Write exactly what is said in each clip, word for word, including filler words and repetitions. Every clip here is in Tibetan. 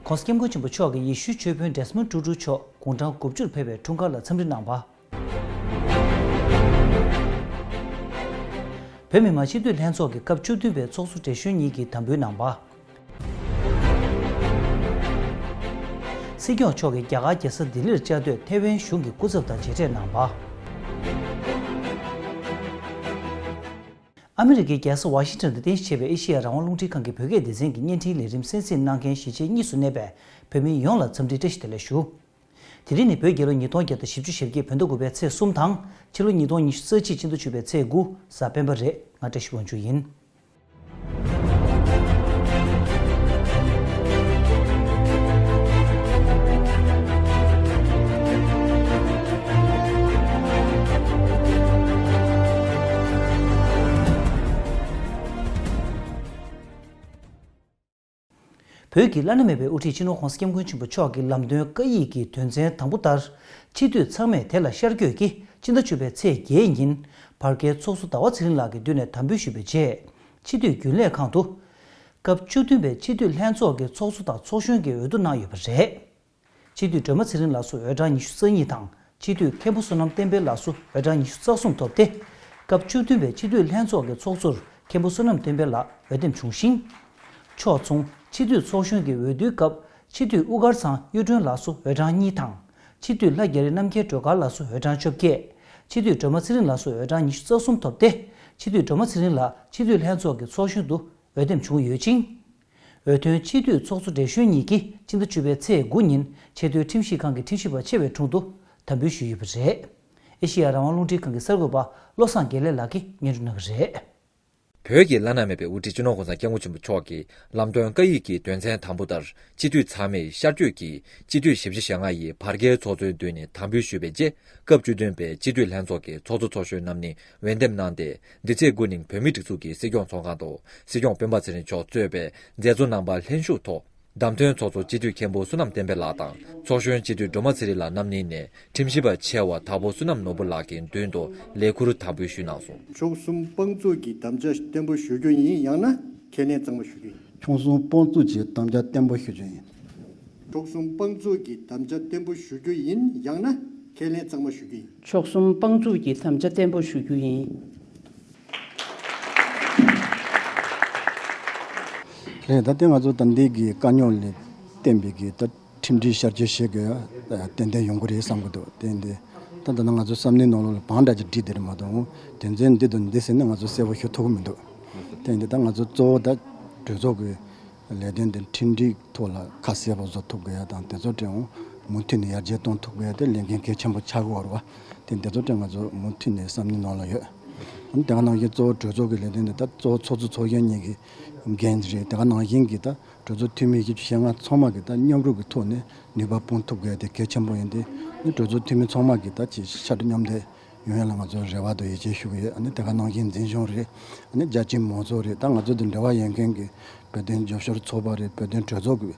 ༸གོང་ས་༸སྐྱབས་མགོན་ཆེན་པོ་མཆོག་གིས་ཡེ་ཤུའི་ཆོས་དཔོན་ཌེ་སི་མོན་ཊུ་ཌུ་མཆོག་དགུང་གྲངས་དགུ་བཅུར་ཕེབས་པའི་འཁྲུངས་སྐར་ལ་འཚམས་འདྲི་གནང་བ། བོད་མི་མང་སྤྱི་འཐུས་ལྷན་ཚོགས་ཀྱི་སྐབས་བཅུ་བདུན་པའི་ཚོགས་གཙོ་བགྲེས་གཞོན་གཉིས་ཀྱིས་དམ་འབུལ་གནང་བ། སྲིད་སྐྱོང་མཆོག་གིས་རྒྱ་གར་རྒྱལ་ས་ལྡི་ལིར་བཅའ་སྡོད་ཐའེ་ཝན་གཞུང་གི་སྐུ་ཚབ་དང་མཇལ་འཕྲད་གནང་བ། ཨ་མི་རི་ཀའི་རྒྱལ་ས་ཝ་ཤིང་ཊོན་དུ་རྟེན་གཞི་བྱས་པའི་ཨེ་ཤེ་ཡ་རང་དབང་རླུང་འཕྲིན་ཁང་གི་བོད་སྐད་སྡེ་ཚན་གྱི་བརྙན་འཕྲིན་ལས་རིམ་གསན་གཟིགས་གནང་མཁན་གཞིས་བྱེས་གཉིས་སུ་གནས་པའི་བོད་མི་ཡོངས་ལ་འཚམས་འདྲིའི་བཀྲ་ཤིས་བདེ་ལེགས་ཞུ། དེ་རིང་ནི་བོད་རྒྱལ་ལོ་ཉིས་སྟོང་བརྒྱ་དང་བཞི་བཅུ་ཞེ་བརྒྱད་བོད་ཟླ་དགུ་པའི་ཚེས་གསུམ་དང་ཕྱི་ལོ་ཉིས་སྟོང་ཉི་ཤུ་རྩ་གཅིག་སྤྱི་ཟླ་བཅུ་པའི་ཚེས་དགུ་གཟའ་སྤེན་པ་རེད། ང་བཀྲ་ཤིས་དབང་ཕྱུག་ཡིན། བོད་ཀྱི་བླ་ན་མེད་པའི་དབུ་ཁྲིད་སྤྱི་ནོར་༸གོང་ས་༸སྐྱབས་མགོན་ཆེན་པོ་མཆོག་གི་ལམ་སྟོན་བཀའ་ཡིག་གི་དོན་ཚན་དང་པོ་ལྟར། སྤྱི་འཐུས་ཚང་མས་དེ་ལ་ཤར་བསྐྱོད་ཀྱིས་སྤྱི་ཟླ་བཅུ་པའི་ཚེས་བརྒྱད་ཉིན་བར་བརྒལ་ཚོགས་གཙོ་ཟླ་བ་ཚེ་རིང་ལགས་ཀྱི་མདུན་ནས་དམ་འབུལ་ཞུས་པའི་རྗེས། སྤྱི་འཐུས་རྒྱུན་ལས་ཁང་དུ། སྐབས་བཅུ་བདུན་པའི་སྤྱི་འཐུས་ལྷན་ཚོགས་ཀྱི་ཚོགས་གཙོ་དང་ཚོགས་གཞོན་གྱི་འོས་བསྡུ་གནང་ཡོད་པ་རེད། སྤྱི་འཐུས་སྒྲོལ་མ་ཚེ་རིང་ལགས་སུ་འོས་གྲངས་ཉི་ཤུ་རྩ་གཉིས་དང་། སྤྱི་འཐུས་མཁན་པོ་བསོད་ནམས་བསྟན་འཕེལ་ལགས་སུ་འོས་གྲངས་ཉི་ཤུ་རྩ་གསུམ་ཐོབ་སྟེ། སྐབས་བཅུ་བདུན་པའི་སྤྱི་འཐུས་ལྷན་ཚོགས་ཀྱི་ཚོགས་གཙོར་མཁན་པོ་བསོད་ནམས་བསྟན་འཕེལ་ལགས་འོས་འདེམས་བྱུང་ཞིང་། ཕྱོགས་མཚུངས་སྤྱི་འཐུས་ཚོགས་གཞོན་གྱི་འོས་བསྡུའི་སྐབས་སྤྱི་འཐུས་དབུ་དཀར་ཚང་གཡུ་སྒྲོན་ལགས་སུ་འོས་གྲངས་གཉིས་དང་། སྤྱི་འཐུས་ལྷ་རྒྱ་རི་རྣམ་རྒྱལ་སྒྲོལ་དཀར་ལགས་སུ་འོས་གྲངས་བཅོ་བརྒྱད། སྤྱི་འཐུས་སྒྲོལ་མ་ཚེ་རིང་ལགས་སུ་འོས་གྲངས་ཉི་ཤུ་རྩ་གསུམ་ཐོབ་སྟེ། སྤྱི་འཐུས་སྒྲོལ་མ་ཚེ་རིང་ལགས་སྤྱི་འཐུས་ལྷན་ཚོགས་ཀྱི་ཚོགས་གཞོན་དུ་འོས་འདེམས་བྱུང་ཡོད་ཅིང་། འོས་ཐོན་སྤྱི་འཐུས་ཚོགས་གཙོ་བགྲེས་གཞོན་གཉིས་ཀྱིས་སྤྱི་ཟླ་བཅུ་པའི་ཚེས་དགུ་ཉིན་ཆེས་མཐོའི་ཁྲིམས་ཞིབ་ཁང་གི་ཁྲིམས་ཞིབ་པ་ཆེ་བའི་དྲུང་དུ་དམ་འབུལ་ཞུས་ཡོད་པ་རེད། ཨེ་ཤེ་ཡ་རང་དབང་རླུང་འཕྲིན་ཁང་གི་གསར་འགོད་པ་བློ་བཟང་དགེ་ལེགས་ལགས་ཀྱིས་སྙན་སྒྲོན་གནང་གི་རེད། བོད་ཀྱི་བླ་ན་མེད་པའི་དབུ་ཁྲིད་སྤྱི་ནོར་༸གོང་ས་༸སྐྱབས་མགོན་ཆེན་པོ་མཆོག་གིས་ལམ་སྟོན་བཀའ་ཡིག་གི་དོན་ཚན་དང་པོ་ལྟར། སྤྱི་འཐུས་ཚང་མས་ཤར་བསྐྱོད་ཀྱིས་སྤྱི་འཐུས་ཞེ་བཞི་ཞེ་ལྔ་ཡིས་བར་བརྒལ་ཚོགས་གཙོའི་མདུན་ནས་དམ་འབུལ་ཞུས་པའི་རྗེས། སྐབས་བཅུ་བདུན་པའི་སྤྱི་འཐུས་ལྷན་ཚོགས་ཀྱི་ཚོགས་གཙོ་ཚོགས་གཞོན་རྣམ་གཉིས་འོས་འདེམས་གནང་སྟེ། འདི་ཚེས་དགུ་ཉིན་བོད་མིའི་སྒྲིག་འཛུགས་ཀྱི་སྲིད་སྐྱོང་ཚོགས་ཁང་དུ་སྲིད་སྐྱོང་སྤེན་པ་ཚེ་རིང་མཆོག་གཙོས་པའི་མཛད་གཙོ་རྣམ་པ་ལྷན་ཞུགས་ཐོག་བདམས་ཐོན་ཚོགས་གཙོ་སྤྱི་འཐུས་མཁན་པོ་བསོད་ནམས་བསྟན་འཕེལ་ལགས་དང་ཚོགས་གཞོན་སྤྱི་འཐུས་སྒྲོལ་མ་ཚེ་རིང་ལགས་རྣམ་གཉིས་ནས་ཁྲིམས་ཞིབ་པ་ཆེ་བ་དྭགས་པོ་བསོད་ནམས་ནོར་བུ་ལགས་ཀྱི་མདུན་དུ་ལས་ཁུར་དམ་འབུལ་ཞུས་གནང་སོང་། མཆོག་གསུམ་དཔང་བཙུགས་ཀྱིས་དམ་བཅའ་བརྟན་པོ་ཞུ་རྒྱུ་ཡིན། ཡང་ན་ཁས་ལེན་གཙང་མ་ཞུ་རྒྱུ་ཡིན། མཆོག་གསུམ་དཔང་བཙུགས་ཀྱིས་དམ་བཅའ་བརྟན་པོ་ཞུ་རྒྱུ་ཡིན། མཆོག་གསུམ་དཔང་བཙུགས་ཀྱིས་དམ་བཅའ་བརྟན་པོ་ཞུ་རྒྱུ་ཡིན། ཡང་ན་ཁས་ལེན་གཙང་མ་ཞུ་རྒྱུ་ཡིན། མཆོག་གསུམ་དཔང་བཙུགས་ཀྱིས་དམ་བཅའ་བརྟན་པོ་ཞུ་རྒྱུ་ཡིན། རེད། ད་ལྟའི་ང་ཚོ་ད་འདི་གི་དཀའ་རྙོག་ལས་བརྟེན་པའི་གི་ད་ཁྲིམས་སྒྲིག་ཤར་བསྐྱོད་བྱེད་དགོས་ཡ་ཏན་ཏན་ཡོང་གི་རེད་བསམ་གི་འདུག་དེ་འདི་ད་ད་ནང་ང་ཚོ་བསམ་བློའི་ནང་ལོགས་ལ་བང་འདྲ་ཅིག་བསྒྲིགས་བསྡད་རེད་མ་གཏོགས་དོན་ཚན་འདི་དང་འདི་ཟེར་ནས་ང་ཚོ་གསལ་པོ་ཤོད་ཐུབ་ཀྱི་མི་འདུག་དེ་འདི་ད་ང་ཚོ་གཙོ་བོ་ད་གྲོས་ཚོགས་ཀྱི་ལས་དོན་དེ་ཁྲིམས་སྒྲིག་ཐོག་ལ་ཁ་གསལ་པོ་བཟོ་ཐུབ་དགོས་ཡ་དང་དེ་ཚོ་དེའང་མུ་མཐུད་ནས་ཡར་རྒྱས་གཏོང་ཐུབ་དགོས་ཡ་དེ་ལས་འགན་གལ་ཆེན་པོ་ཆགས་ཀྱི་ཡོད་རེད་བ། དེ་དེ་ཚོ་དེ་ང་ཚོ་མུ་མཐུད་ནས་བསམ་བློའི་ནང་ལ་ཡོད། ཨ་ནི་དེ་ག་ནང་བཞིན་གཙོ་བོ་གྲོས་ཚོགས་ཀྱི་ལས་དོན་དེ་ད་གཙོ་བོ་ཚོགས་གཙོ་ཚོགས་གཞོན་གཉིས་ཀྱི་འགན་རེད། དེ་ག་ནང་བཞིན་གྱི་ད་གྲོས་ཚོགས་འཐུས་མི་བཞི་བཅུ་ཞེ་ལྔ་ཚང་མ་གི་ད་མཉམ་རུབ་ཀྱི་ཐོག་ནས་ནུས་པ་སྤུངས་ཐུབ་དགོས་ཡ་དེ་གལ་ཆེན་པོ་ཡིན་ཏེ། ཨ་ནི་གྲོས་ཚོགས་འཐུས་མི་ཚང་མ་གི་ད་ཅིག་ཤ་ཁྲག་མཉམ་འདེགས་ཡོང་ཡ་ལ་ང་ཚོ་རེ་བ་དང་ཡིད་ཆེས་ཞུ་གི་ཡོད། ཨ་ནི་དེ་ག་ནང་བཞིན་འཛིན་སྐྱོང་རེད། ཨ་ནི་རྒྱ་ཆེའི་མང་ཚོགས་རེད། ད་ང་ཚོ་དང་འབྲེལ་བ་ཡོད་མཁན་གྱི་བོད་དོན་རྒྱབ་སྐྱོར་ཚོགས་པ་རེད། བོད་དོན་གྲོས་ཚོགས་ཀྱི་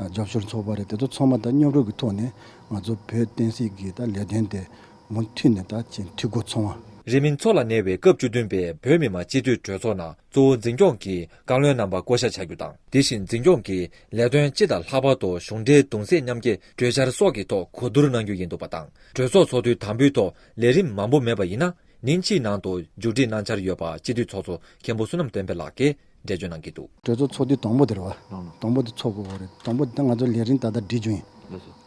རྒྱབ་སྐྱོར་ཚོགས་པ་རེད། དེ་ཚོ་ཚང་མ་ད་མཉམ་རུབ་ཀྱི་ཐོག་ནས་ང་ཚོ་བོད་བསྟན་སྲིད་ཀྱི་ད་ལས་དོན་དེ་མུ་མཐུད་ནས་ད་ཅིག་འཐུས་སྒོ་ཚང་བ། རིང་མིན་འཚོགས་ལ་གནས་པའི་སྐབས་བཅུ་བདུན་པའི་བོད་མི་མང་སྤྱི་འཐུས་གྲོས་ཚོགས་ནང་གཙོ་བོ་འཛིན་སྐྱོང་གི་བཀའ་བློན་རྣམ་པ་བསྐོ་བཞག་བྱ་རྒྱུ་དང་། དེ་བཞིན་འཛིན་སྐྱོང་གི་ལས་དོན་སྤྱི་དང་ལྷག་པར་དུ་གཞུང་འབྲེལ་གདུང་སེམས་མཉམ་སྐྱེད་གྲོས་འཆར་སོགས་ཀྱི་ཐོག་གོ་བསྡུར་གནང་རྒྱུ་ཡིན་འདུག་པ་དང་། གྲོས་ཚོགས་ཚོགས་དུས་དང་པོའི་ཐོག་ལས་རིམ་མང་པོ་མེད་པ་ཡིན་ན། ཉིན་གཅིག་ནང་དུ་མཇུག་སྒྲིལ་གནང་འཆར་ཡོད་པ་སྤྱི་འཐུས་ཚོགས་གཙོ་མཁན་པོ་བསོད་ནམས་བསྟན་འཕེལ་ལགས་ཀྱིས་འགྲེལ་བརྗོད་གནང་གི་འདུག་གྲོས་ཚོགས་ཚོགས་དུས་དང་པོ་དེ་རེད་བ། དང་པོ་དེ་ཚོགས་དགོས་པ་རེད། དང་པོ་དེ་ད་ང་ཚོ་ལས་རིམ་ད་ལྟ་སྒྲིག་རྒྱུ་ཡིན།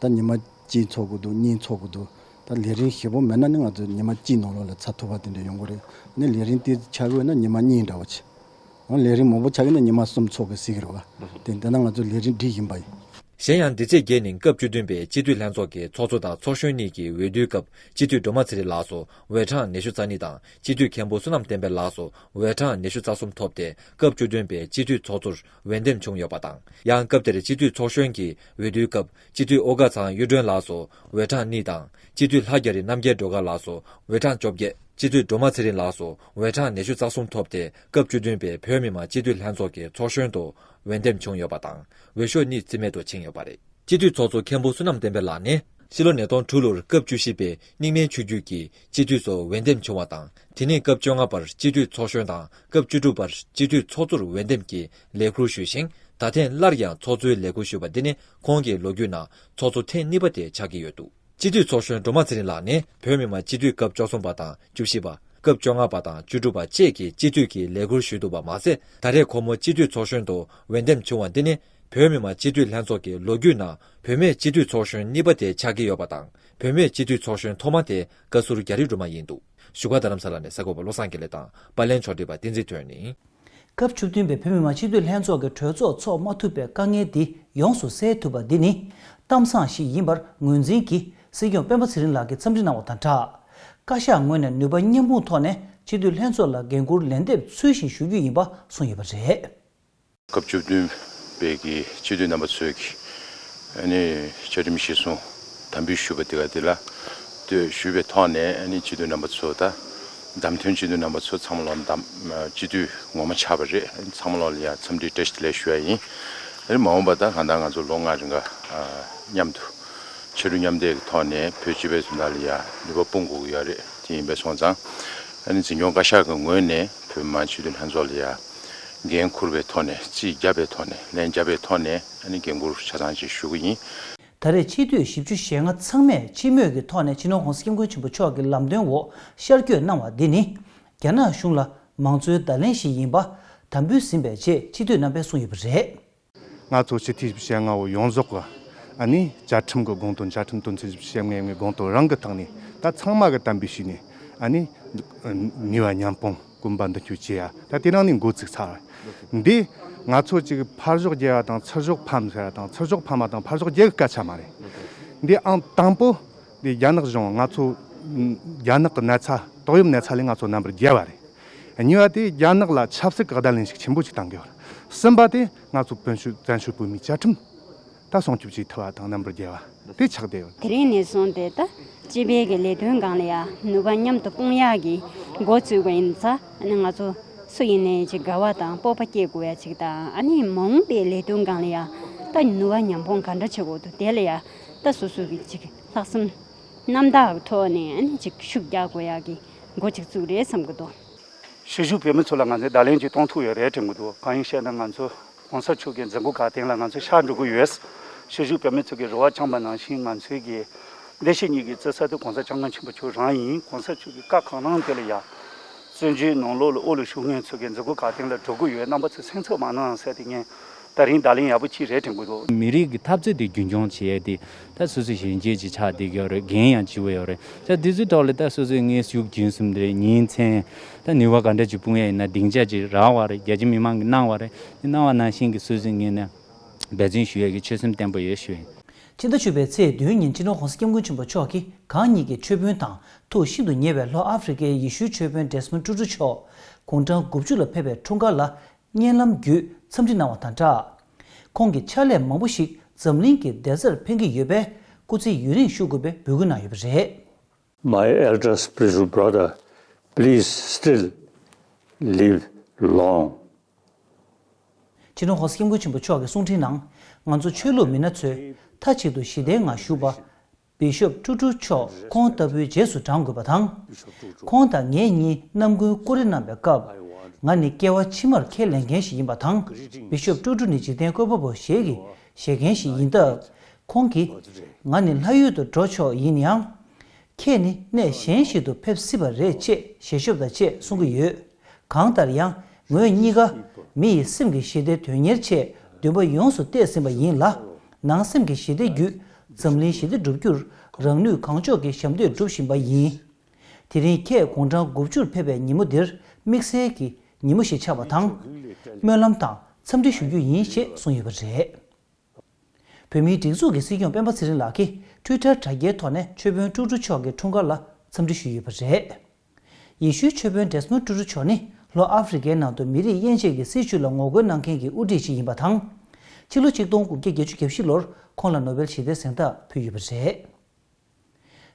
ད་ཉི་མ་གཅིག་ཚོགས་དགོས་འདུག་གཉིས་ཚོགས་དགོས་འདུག་ད་ལས་རིམ་ཞེ་པོ་མེད་ན་ནི་ང་ཚོ་ཉི་མ་གཅིག་ནང་ལོགས་ལ་ཚར་ཐུབ་པ་དེ་འདྲ་ཡོང་གི་རེད། ཨ་ནི་ལས་རིམ་དེ་ཆགས་དགོས་ན་ཉི་མ་གཉིས་འདྲ་བོ་བྱེད། འོ་ལས་རིམ་མང་པོ་ཆགས་ཀྱི་ན་ཉི་མ་གསུམ་ཚོགས་ཀྱི་སྲིད་ཀྱི་རེད་བ། དེ་འདི་ན་ང་ཚོ་ལས་རིམ་སྒྲིག་བཞིན་པ་ཡིན། གཞན་ཡང་འདི་ཚེས་བརྒྱད་ཉིན་སྐབས་བཅུ་བདུན་པའི་སྤྱི་འཐུས་ལྷན་ཚོགས་ཀྱི་ཚོགས་གཙོ་དང་ཚོགས་གཞོན་གཉིས་ཀྱི་འོས་བསྡུའི་སྐབས་སྤྱི་འཐུས་སྒྲོལ་མ་ཚེ་རིང་ལགས་སུ་འོས་གྲངས་ཉི་ཤུ་རྩ་གཉིས་དང་སྤྱི་འཐུས་མཁན་པོ་བསོད་ནམས་བསྟན་འཕེལ་ལགས་སུ་འོས་གྲངས་ཉི་ཤུ་རྩ་གསུམ་ཐོབ་སྟེ་སྐབས་བཅུ་བདུན་པའི་སྤྱི་འཐུས་ཚོགས་གཙོར་འོས་འདེམས་བྱུང་ཡོད་པ་དང་། ཡང་སྐབས་དེར་སྤྱི་འཐུས་ཚོགས་གཞོན་གྱི་འོས་བསྡུའི་སྐབས་སྤྱི་འཐུས་ཨོ་དཀར་ཚང་གཡུ་སྒྲོན་ལགས་སུ་འོས་གྲངས་གཉིས་དང་སྤྱི་འཐུས་ལྷ་རྒྱ་རི་རྣམ་རྒྱལ་སྒྲོལ་དཀར་ལགས་སུ་འོས་གྲངས་བཅོ་བརྒྱད། སྤྱི་འཐུས་སྒྲོལ་མ་ཚེ་རིང་ལགས་སུ་འོས་གྲངས་ཉི་ཤུ་རྩ་གསུམ་ཐོབ་སྟེ་སྐབས་བཅུ་བདུན་པའི་བོད་མི་མང་སྤྱི་འཐུས་ལྷན་ཚོགས་ཀྱི་ཚོགས་གཞོན་དུ་འོས་འདེམས་བྱུང་ཡོད་པ་དང་། འོས་ཤོག་གཉིས་རྩིས་མེད་དུ་ཕྱིན་ཡོད་པ་རེད། སྤྱི་འཐུས་ཚོགས་གཙོ་མཁན་པོ་བསོད་ནམས་བསྟན་འཕེལ་ལགས་ནས་ ཕྱི་ལོ་ཉིས་སྟོང་དྲུག་ལོར་སྐབས་བཅུ་བཞི་པའི་རྙིང་མའི་ཆོས་བརྒྱུད་ཀྱི་སྤྱི་འཐུས་ཚོ་འོས་འདེམས་བྱུང་བ་དང་། དེ་ནས་སྐབས་བཅོ་ལྔ་པར་སྤྱི་འཐུས་ཚོགས་གཞོན་དང་སྐབས་བཅུ་དྲུག་པར་སྤྱི་འཐུས་ཚོགས་གཙོར་འོས་འདེམས་ཀྱི་ལས་ཁུར་ཞུས་ཤིང་། ད་ཐེངས་སླར་ཡང་ཚོགས་གཙོའི་ལས་ཁུར་ཞུས་པ་འདི་ནི་ཁོང་གི་ལོ་རྒྱུས་ནང་ཚོགས་གཙོ་ཐེངས་གཉིས་པ་དེ་ཆགས་ཀྱི་ཡོད་འདུག་སྤྱི་འཐུས་ཚོགས་གཞོན་སྒྲོལ་མ་ཚེ་རིང་ལགས་ནི་བོད་མི་མང་སྤྱི་འཐུས་སྐབས་བཅུ་གསུམ་པ་དང་བཅུ་བཞི་པ། སྐབས་བཅོ་ལྔ་པ་དང་བཅུ་དྲུག་པ་བཅས་ཀྱི་སྤྱི་འཐུས་ཀྱི་ལས་ཁུར་ཞུས་འདུག་པ་མ་ཟད། ད་རེས་ཁོ་མོ་སྤྱི་འཐུས་ཚོགས་གཞོན་དུ་འོས་འདེམས་བྱུང་བ་འདི་ནི་བོད་མི་མང་སྤྱི་འཐུས་ལྷན་ཚོགས་ཀྱི་ལོ་རྒྱུས་ནང་བུད་མེད་སྤྱི་འཐུས་ཚོགས་གཞོན་གཉིས་པ་དེ་ཆགས་ཀྱི་ཡོད་པ་དང་། བུད་མེད་སྤྱི་འཐུས་ཚོགས་གཞོན་ཐོག་མ་དེ་བཀའ་ཟུར་རྒྱ་རི་སྒྲོལ་མ་ཡིན་འདུག་བཞུགས་སྒར་རྡ་རམ་ས་ལ་ནས་གསར་འགོད་པ་བློ་བཟང་དགེ་ལེགས་དང་པར་ལེན་ཕྱོགས་སྒྲིག་པ་བསྟན་འཛིན་དོན་ནི། སྐབས་བཅུ་བདུན་པའི་བོད་མི་མང་སྤྱི་འཐུས་ལྷན་ཚོགས་ཀྱི་གྲོས་ཚོགས་འཚོགས་མ་ཐུབ་པའི་དཀའ་ངལ་འདི་ཡོངས་སུ་སེལ་ཐུབ་པ་འདི་ནི་གཏམ་བཟང་ཞིག་ཡིན་པར་ངོས་འཛིན་གྱིས་སྲིད་སྐྱོང་སྤེན་པ་ཚེ་རིང་ལགས་ཀྱིས་འཚམས་འདྲི་གནང་བ་དང་སྦྲགས། བཀའ་ཤག་ངོས་ནས་ནུས་པ་མཉམ་སྤུངས་ཐོག་ནས་སྤྱི་འཐུས་ལྷན་ཚོགས་ལ་འགན་འཁུར་ལན་འདེབས་ཚུལ་བཞིན་ཞུ་རྒྱུ་ཡིན་པ་གསུངས་ཡོད་པ་རེད། སྐབས་བཅུ་བདུན་པའི་གི་སྤྱི་འཐུས་རྣམ་པ་ཚོས་ཀྱི་ཨ་ནི་བཅའ་ཁྲིམས་གཞིར་བཟུང་དམ་འབུལ་ཞུས་པ་དེ་ག་དེ་ལ་ལྟོས་ཞུས་པའི་ཐོག་ནས། ཨ་ནི་སྤྱི་འཐུས་རྣམ་པ་ཚོ་དང་བདམས་ཐོན་སྤྱི་འཐུས་རྣམ་པ་ཚོ་ཚང་མ་ལོག་བདམས་སྤྱི་འཐུས་ངོ་མ་ཆགས་པ་རེད། ཨ་ནི་ཚང་མ་ལོག་ལ་ཡ་འཚམས་འདྲི་བཀྲ་ཤིས་བདེ་ལེགས་ཞུ་ཡ་ཡིན། ཨ་ནི་མ་འོངས་པ་ད་གང་ལྟར་ང་ཚོ་ལོ་ལྔ་རིང་ག་མཉམ་དུ་ཕྱི་དྲོ་མཉམ་འདེགས་ཀྱི་ཐོག་ནས་བོད་སྤྱི་པའི་བཟོ་ལྟ་ལ་ཡ་ནུས་པ་སྤུངས་དགོས་ཀྱི་ཡོད་རེད། དེ་ཡིན་པས་སོང་ཙང་ཨ་ནི་འཛིན་སྐྱོང་བཀའ་ཤག་གི་ངོས་ནས་བོད་མི་མང་སྤྱི་འཐུས་ལྷན་ཚོགས་ལ་ཡ་འགན་འཁུར་བའི་ཐོག་ནས་རྩིས་བརྒྱབ་པའི་ཐོག་ནས་ལན་བརྒྱབ་པའི་ཐོག་ནས་ཨ་ནི་འགན་འཁུར་ཆ་ཚང་ཅིག་ཞུ་གི་ཡིན། ད་རེས་སྤྱི་འཐུས་བཞི་བཅུ་ཞེ་ལྔ་ཚང་མས་སྤྱི་མོས་ཀྱི་ཐོག་ནས་སྤྱི་ནོར་༸གོང་ས་༸སྐྱབས་མགོན་ཆེན་པོ་མཆོག་གི་ལམ་སྟོན་འོག་ཤར་བསྐྱོད་གནང་བ་འདི་ནི་རྒྱ་ནག་གཞུང་ལ་མང་གཙོའི་བརྡ་ལན་ཞིག་ཡིན་པ་དམ་འབུལ་ཟིན་པས་ཅེས་སྤྱི་འཐུས་རྣམ་པས་གསུངས་ཡོད་པ་རེད། ང་ཚོ་སྤྱི་འཐུས་བཞི་བཅུ་ཞེ་ལྔ་བོ་ཡོངས་རྫོགས་ཀྱི་ཨ་ནི་བཅའ་ཁྲིམས་ཀྱི་དགོངས་དོན། བཅའ་ཁྲིམས་དོན་ཚན་བཞི་བཅུ་ཞེ་ལྔའི་དགོངས་དོན་རང་གི་ཐོག་ནས་ད་ཚང་མ་གི་དམ་འབུལ་ཞུས་ནས་ཨ་ནི་ནུས་པ་མཉམ་སྤུངས་གོམ་པ་མདུན་སྐྱོད་བྱེད་ཡ་ད་དེ་རང་ནས་འགོ་ཚུགས་ཚར། འདི་ང་ཚོ་ཅིག་ཕར་ཕྱོགས་རྒྱལ་བ་དང་ཚུར་ཕྱོགས་ཕམ་ཟེར་བ་དང་ཚུར་ཕྱོགས་ཕམ་པ་དང་ཕར་ཕྱོགས་རྒྱལ་གི་སྐད་ཆ་མ་རེད། འདི་ཨང་དང་པོ་འདི་རྒྱ་ནག་གཞུང་ང་ཚོ་རྒྱ་ནག་གི་ན་ཚ་ཏོག་དབྱིབས་ན་ཚ་ལས་ང་ཚོ་རྣམ་པར་རྒྱལ་བ་རེད། གཉིས་པ་དེ་རྒྱ་ནག་ལ་ཆབ་སྲིད་ཀྱི་བརྡ་ལན་ཞིག་ཆེན་པོ་ཞིག་བཏང་གི་ཡོད་རེད། གསུམ་པ་དེ་ང་ཚོ་བོད་ཆོལ་བཙན་བྱོལ་བོད་མིའི་བཅའ་ཁྲིམས་ད་སྲུང་སྐྱོབ་བྱེད་ཐུབ་པ་དང་རྣམ་པར་རྒྱལ་བ་དེ་ཆགས་བསྡད་ཡོད། དེ་རིང་ནས་བཟུང་སྟེ་ད་སྤྱི་པའི་གི་ལས་དོན་སྒང་ལ་ཡ་ནུས་པ་མཉམ་དུ་སྤུངས་ཡག་གི་འགོ་བཙུགས་པ་ཡིན་ཙང་ཨ་ནི་ང་ཚོ་སུ་ཡིན་ནའི་ཅིག་དགའ་བ་དང་སྤོབས་པ་སྐྱེ་དགོས་ཡ་ཅིག་དང་ཨ་ནི་མ་འོངས་པའི་ལས་དོན་སྒང་ལ་ཡ་ད་ནུས་པ་མཉམ་སྤུངས་ག་འདྲ་བྱེད་དགོས་འདུག་དེ་ལ་ཡ་ད་སོ་སོ་གི་ཅིག་ལྷག་བསམ་རྣམ་དག་གི་ཐོག་ནས་ཨ་ནི་ཅིག་ཤུགས་རྒྱག་དགོས་ཡག་གི་འགོ་ཅིག་བཙུགས་རེད་བསམ་གི་འདུག་ཕྱི་བཞུགས་བོད་མི་ཚོ་ལ་ང་ཚོས་བརྡ་ལན་ཅིག་གཏོང་ཐུབ་ཡོད་རེད་དྲན་གི་འདུག་གང་ཡིན་ཞེ་ན་ང་ཚོ་༸གོང་ས་མཆོག་གི་མཛད་སྒོ་ག་སྟེང་ལ་ང་ཚོ་ཤར་འགྲོ་གི་ཡོད། ཕྱི་བཞུགས་བོད་མི་ཚོ་གིས་རེ་བ་བཅངས་པ་ནང་བཞིན་ང་ཚོའི་གི་བདེ་སྐྱིད་གཉིས་ཀྱི་རྩེ་ས་དེ་༸གོང་ས་༸སྐྱབས་མགོན་ཆེན་པོ་མཆོག་རང་ཡིན། ༸གོང་ས་མཆོག་གི་བཀའ་གང་གནང་དེ་ལ་ཡ་བཙན་བྱོལ་ནང་ལོགས་ལ་དབུ་ལ་བཞུགས་མཁན་ཚོ་གི་མཛད་སྒོ་ག་སྟེང་ལ་འགྲོ་གི་ཡོད། རྣམ་པ་ཚོ་སེམས་འཚབ་མ་གནང་ཟེར་དེ་ངས་ད་རིང་བརྡ་ལན་ཡག་པོ་ཅིག་རེད་དྲན་གི་འདུག་མི་རིགས་ཀྱི་འཐབ་རྩོད་དེ་རྒྱུན་འཁྱོངས་བྱེད་ཡས་དེ་ད་སོ་སོའི་གཞོན་སྐྱེས་ཅིག་ཆགས་བསྡད་ཀྱི་ཡོད་རེད། འགན་ཡང་ལྗིད་པོ་ཡོད་རེད། ད་དེ་ཚོའི་ཐོག་ལ་ད་སོ་སོའི་དངོས་ཤུགས་རྒྱུན་གསུམ་དེ་རེད། ཉིན་མཚན་ད་ནུས་པ་ག་འདྲ་ཅིག་སྤུངས་ཡས་ཡིན་ན་སྡིངས་ཆ་ཅིག་རག་པ་རེད། རྒྱ་ཆེ་མི་མང་གིས་གནང་བ་རེད། དེ་གནང་བ་ནང་བཞིན་གྱི་སོ་སོའི་ངོས་ནས་འབད་བརྩོན་ཞུ་ཡས་ཀྱི་ཆོད་སེམས་བརྟན་པོ་ཡོད་ཞུ་ཡིན། ཕྱི་ཟླ་བཅུ་པའི་ཚེས་བདུན་ཉིན་སྤྱི་ནོར་༸གོང་ས་༸སྐྱབས་མགོན་ཆེན་པོ་མཆོག་གིས་གང་ཉིད་ཀྱི་ཆོས་དཔོན་དང་ཐུགས་ཤིན་ཏུ་ཉེ་བའི་ལྷོ་ཨ་ཧྥེ་རི་ཀའི་ཡེ་ཤུའི་ཆོས་དཔོན་ཌེ་སི་མོན་ཊུ་ཊུ་མཆོག་དགུང་གྲངས་དགུ་བཅུ་ལ་ཕེབས་པའི་འཁྲུངས་སྐར་ལ་བརྙན་ལམ་བརྒྱུད་འཚམས་འདྲི་གནང་བ་དང་སྦྲགས། ཁོང་གི་ཕྱག་ལས་མང་པོ་ཞིག་འཛམ་གླིང་གི་བདེ་རྩར་ཕན་གྱི་ཡོད་པས་སྐུ་ཚེ་ཡུན་རིང་བཞུགས་དགོས་པའི་འབོད་སྐུལ་གནང་ཡོད་པ་རེད། My elder spiritual brother, please still live long. སྤྱི་ནོར་༸གོང་ས་༸སྐྱབས་མགོན་ཆེན་པོ་མཆོག་གི་གསུང་འཕྲིན་ནང་ང་ཚོ་ཆོས་ལུགས་མི་སྣ་ཚོས་མཐའ་གཅིག་ཏུ་ཞི་བདེའི་ངང་བཞུགས་པ། བི་ཤོབ་ཀྲུ་ཀྲུ་མཆོག་ཁོང་ལྟ་བུའི་རྗེས་སུ་འབྲང་དགོས་པ་དང་། ཁོང་དང་ངེད་གཉིས་རྣམ་ཀུན་སྐུ་རེ་གནང་བའི་སྐབས། ང་ནི་སྐྱེ་བ་ཕྱི་མར་ཁས་ལེན་མཁན་ཞིག་ཡིན་པ་དང་། བི་ཤོབ་ཀྲུ་ཀྲུ་ནི་འཇིག་རྟེན་བཀོད་པ་པོ་ཞིག་གི་བཞེད་མཁན་ཞིག་ཡིན་སྟབས། ཁོང་གིས། ང་ནི་ལྷ་ཡུལ་དུ་འགྲོ་ཆོག་ཡིན་ཡང་། ཁྱེད་ནི་གནས་གཞན་ཞིག་ཏུ་ཕེབས་སྲིད་པ་རེད་ཅེས་ཞལ་ཤོབ་དང་བཅས་གསུང་གི་ཡོད། གང་ལྟར་ཡང་ངོས་གཉིས་ཀ་མི་ཡི་སེམས་ཀྱི་ཞི་བདེ་དོན་གཉེར་ཆེད་འདུན་པ་ཡོངས་སུ་གཏད་ཟིན་པ་ཡིན་ལ། ནང་སེམས་ཀྱི་ཞི་བདེ་བརྒྱུད་འཛམ་གླིང་ཞི་བདེ་བསྒྲུབ་རྒྱུར་རང་ནུས་གང་ལྕོགས་ཀྱིས་ཞབས་འདེགས་སྒྲུབ་བཞིན་པ་ཡིན། དེ་རིང་ཁྱེད་དགུང་གྲངས་དགུ་བཅུར་ཕེབས་པའི་ཉིན་མོ་འདིར་དམིགས་བསལ་གྱི་ཉིན་མོ་ཞིག་ཆགས་པ་དང་། སྨོན་ལམ་དང་འཚམས་འདྲི་ཞུ་རྒྱུ་ཡིན་ཞེས་གསུངས་ཡོད་པ་རེད། བོད་མིའི་སྒྲིག་འཛུགས་ཀྱི་སྲིད་སྐྱོང་སྤེན་པ་ཚེ་རིང་ལགས་ཀྱིས་ཊུའི་ཊར་དྲ་རྒྱའི་ཐོག་ནས་ཆོས་དཔོན་ཀྲུ་ཀྲུ་མཆོག་གི་འཁྲུངས་སྐར་ལ་འཚམས་འདྲི་ཞུས་ཡོད་པ་རེད། ཡེ་ཤུའི་ཆོས་དཔོན་ཌེ་སི་མོན་ཀྲུ་ཀྲུ་མཆོག་ནི་ལྷོ་ཨ་ཧྥེ་རི་ཀའི་ནང་དུ་མི་རིགས་དབྱེ་འབྱེད་ཀྱི་སྲིད་བྱུས་ལ་ངོ་རྒོལ་གནང་མཁན་གྱི་དབུ་ཁྲིད་ཅིག་ཡིན་པ་དང་། ཕྱི་ལོ་ཆིག་སྟོང་དགུ་བརྒྱ་བརྒྱད་ཅུ་གྱ་བཞི་ལོར་ཁོང་ལ་ནོ་བེལ་ཞི་བདེའི་གཟེངས་རྟགས་ཕུལ་ཡོད་པ་རེད།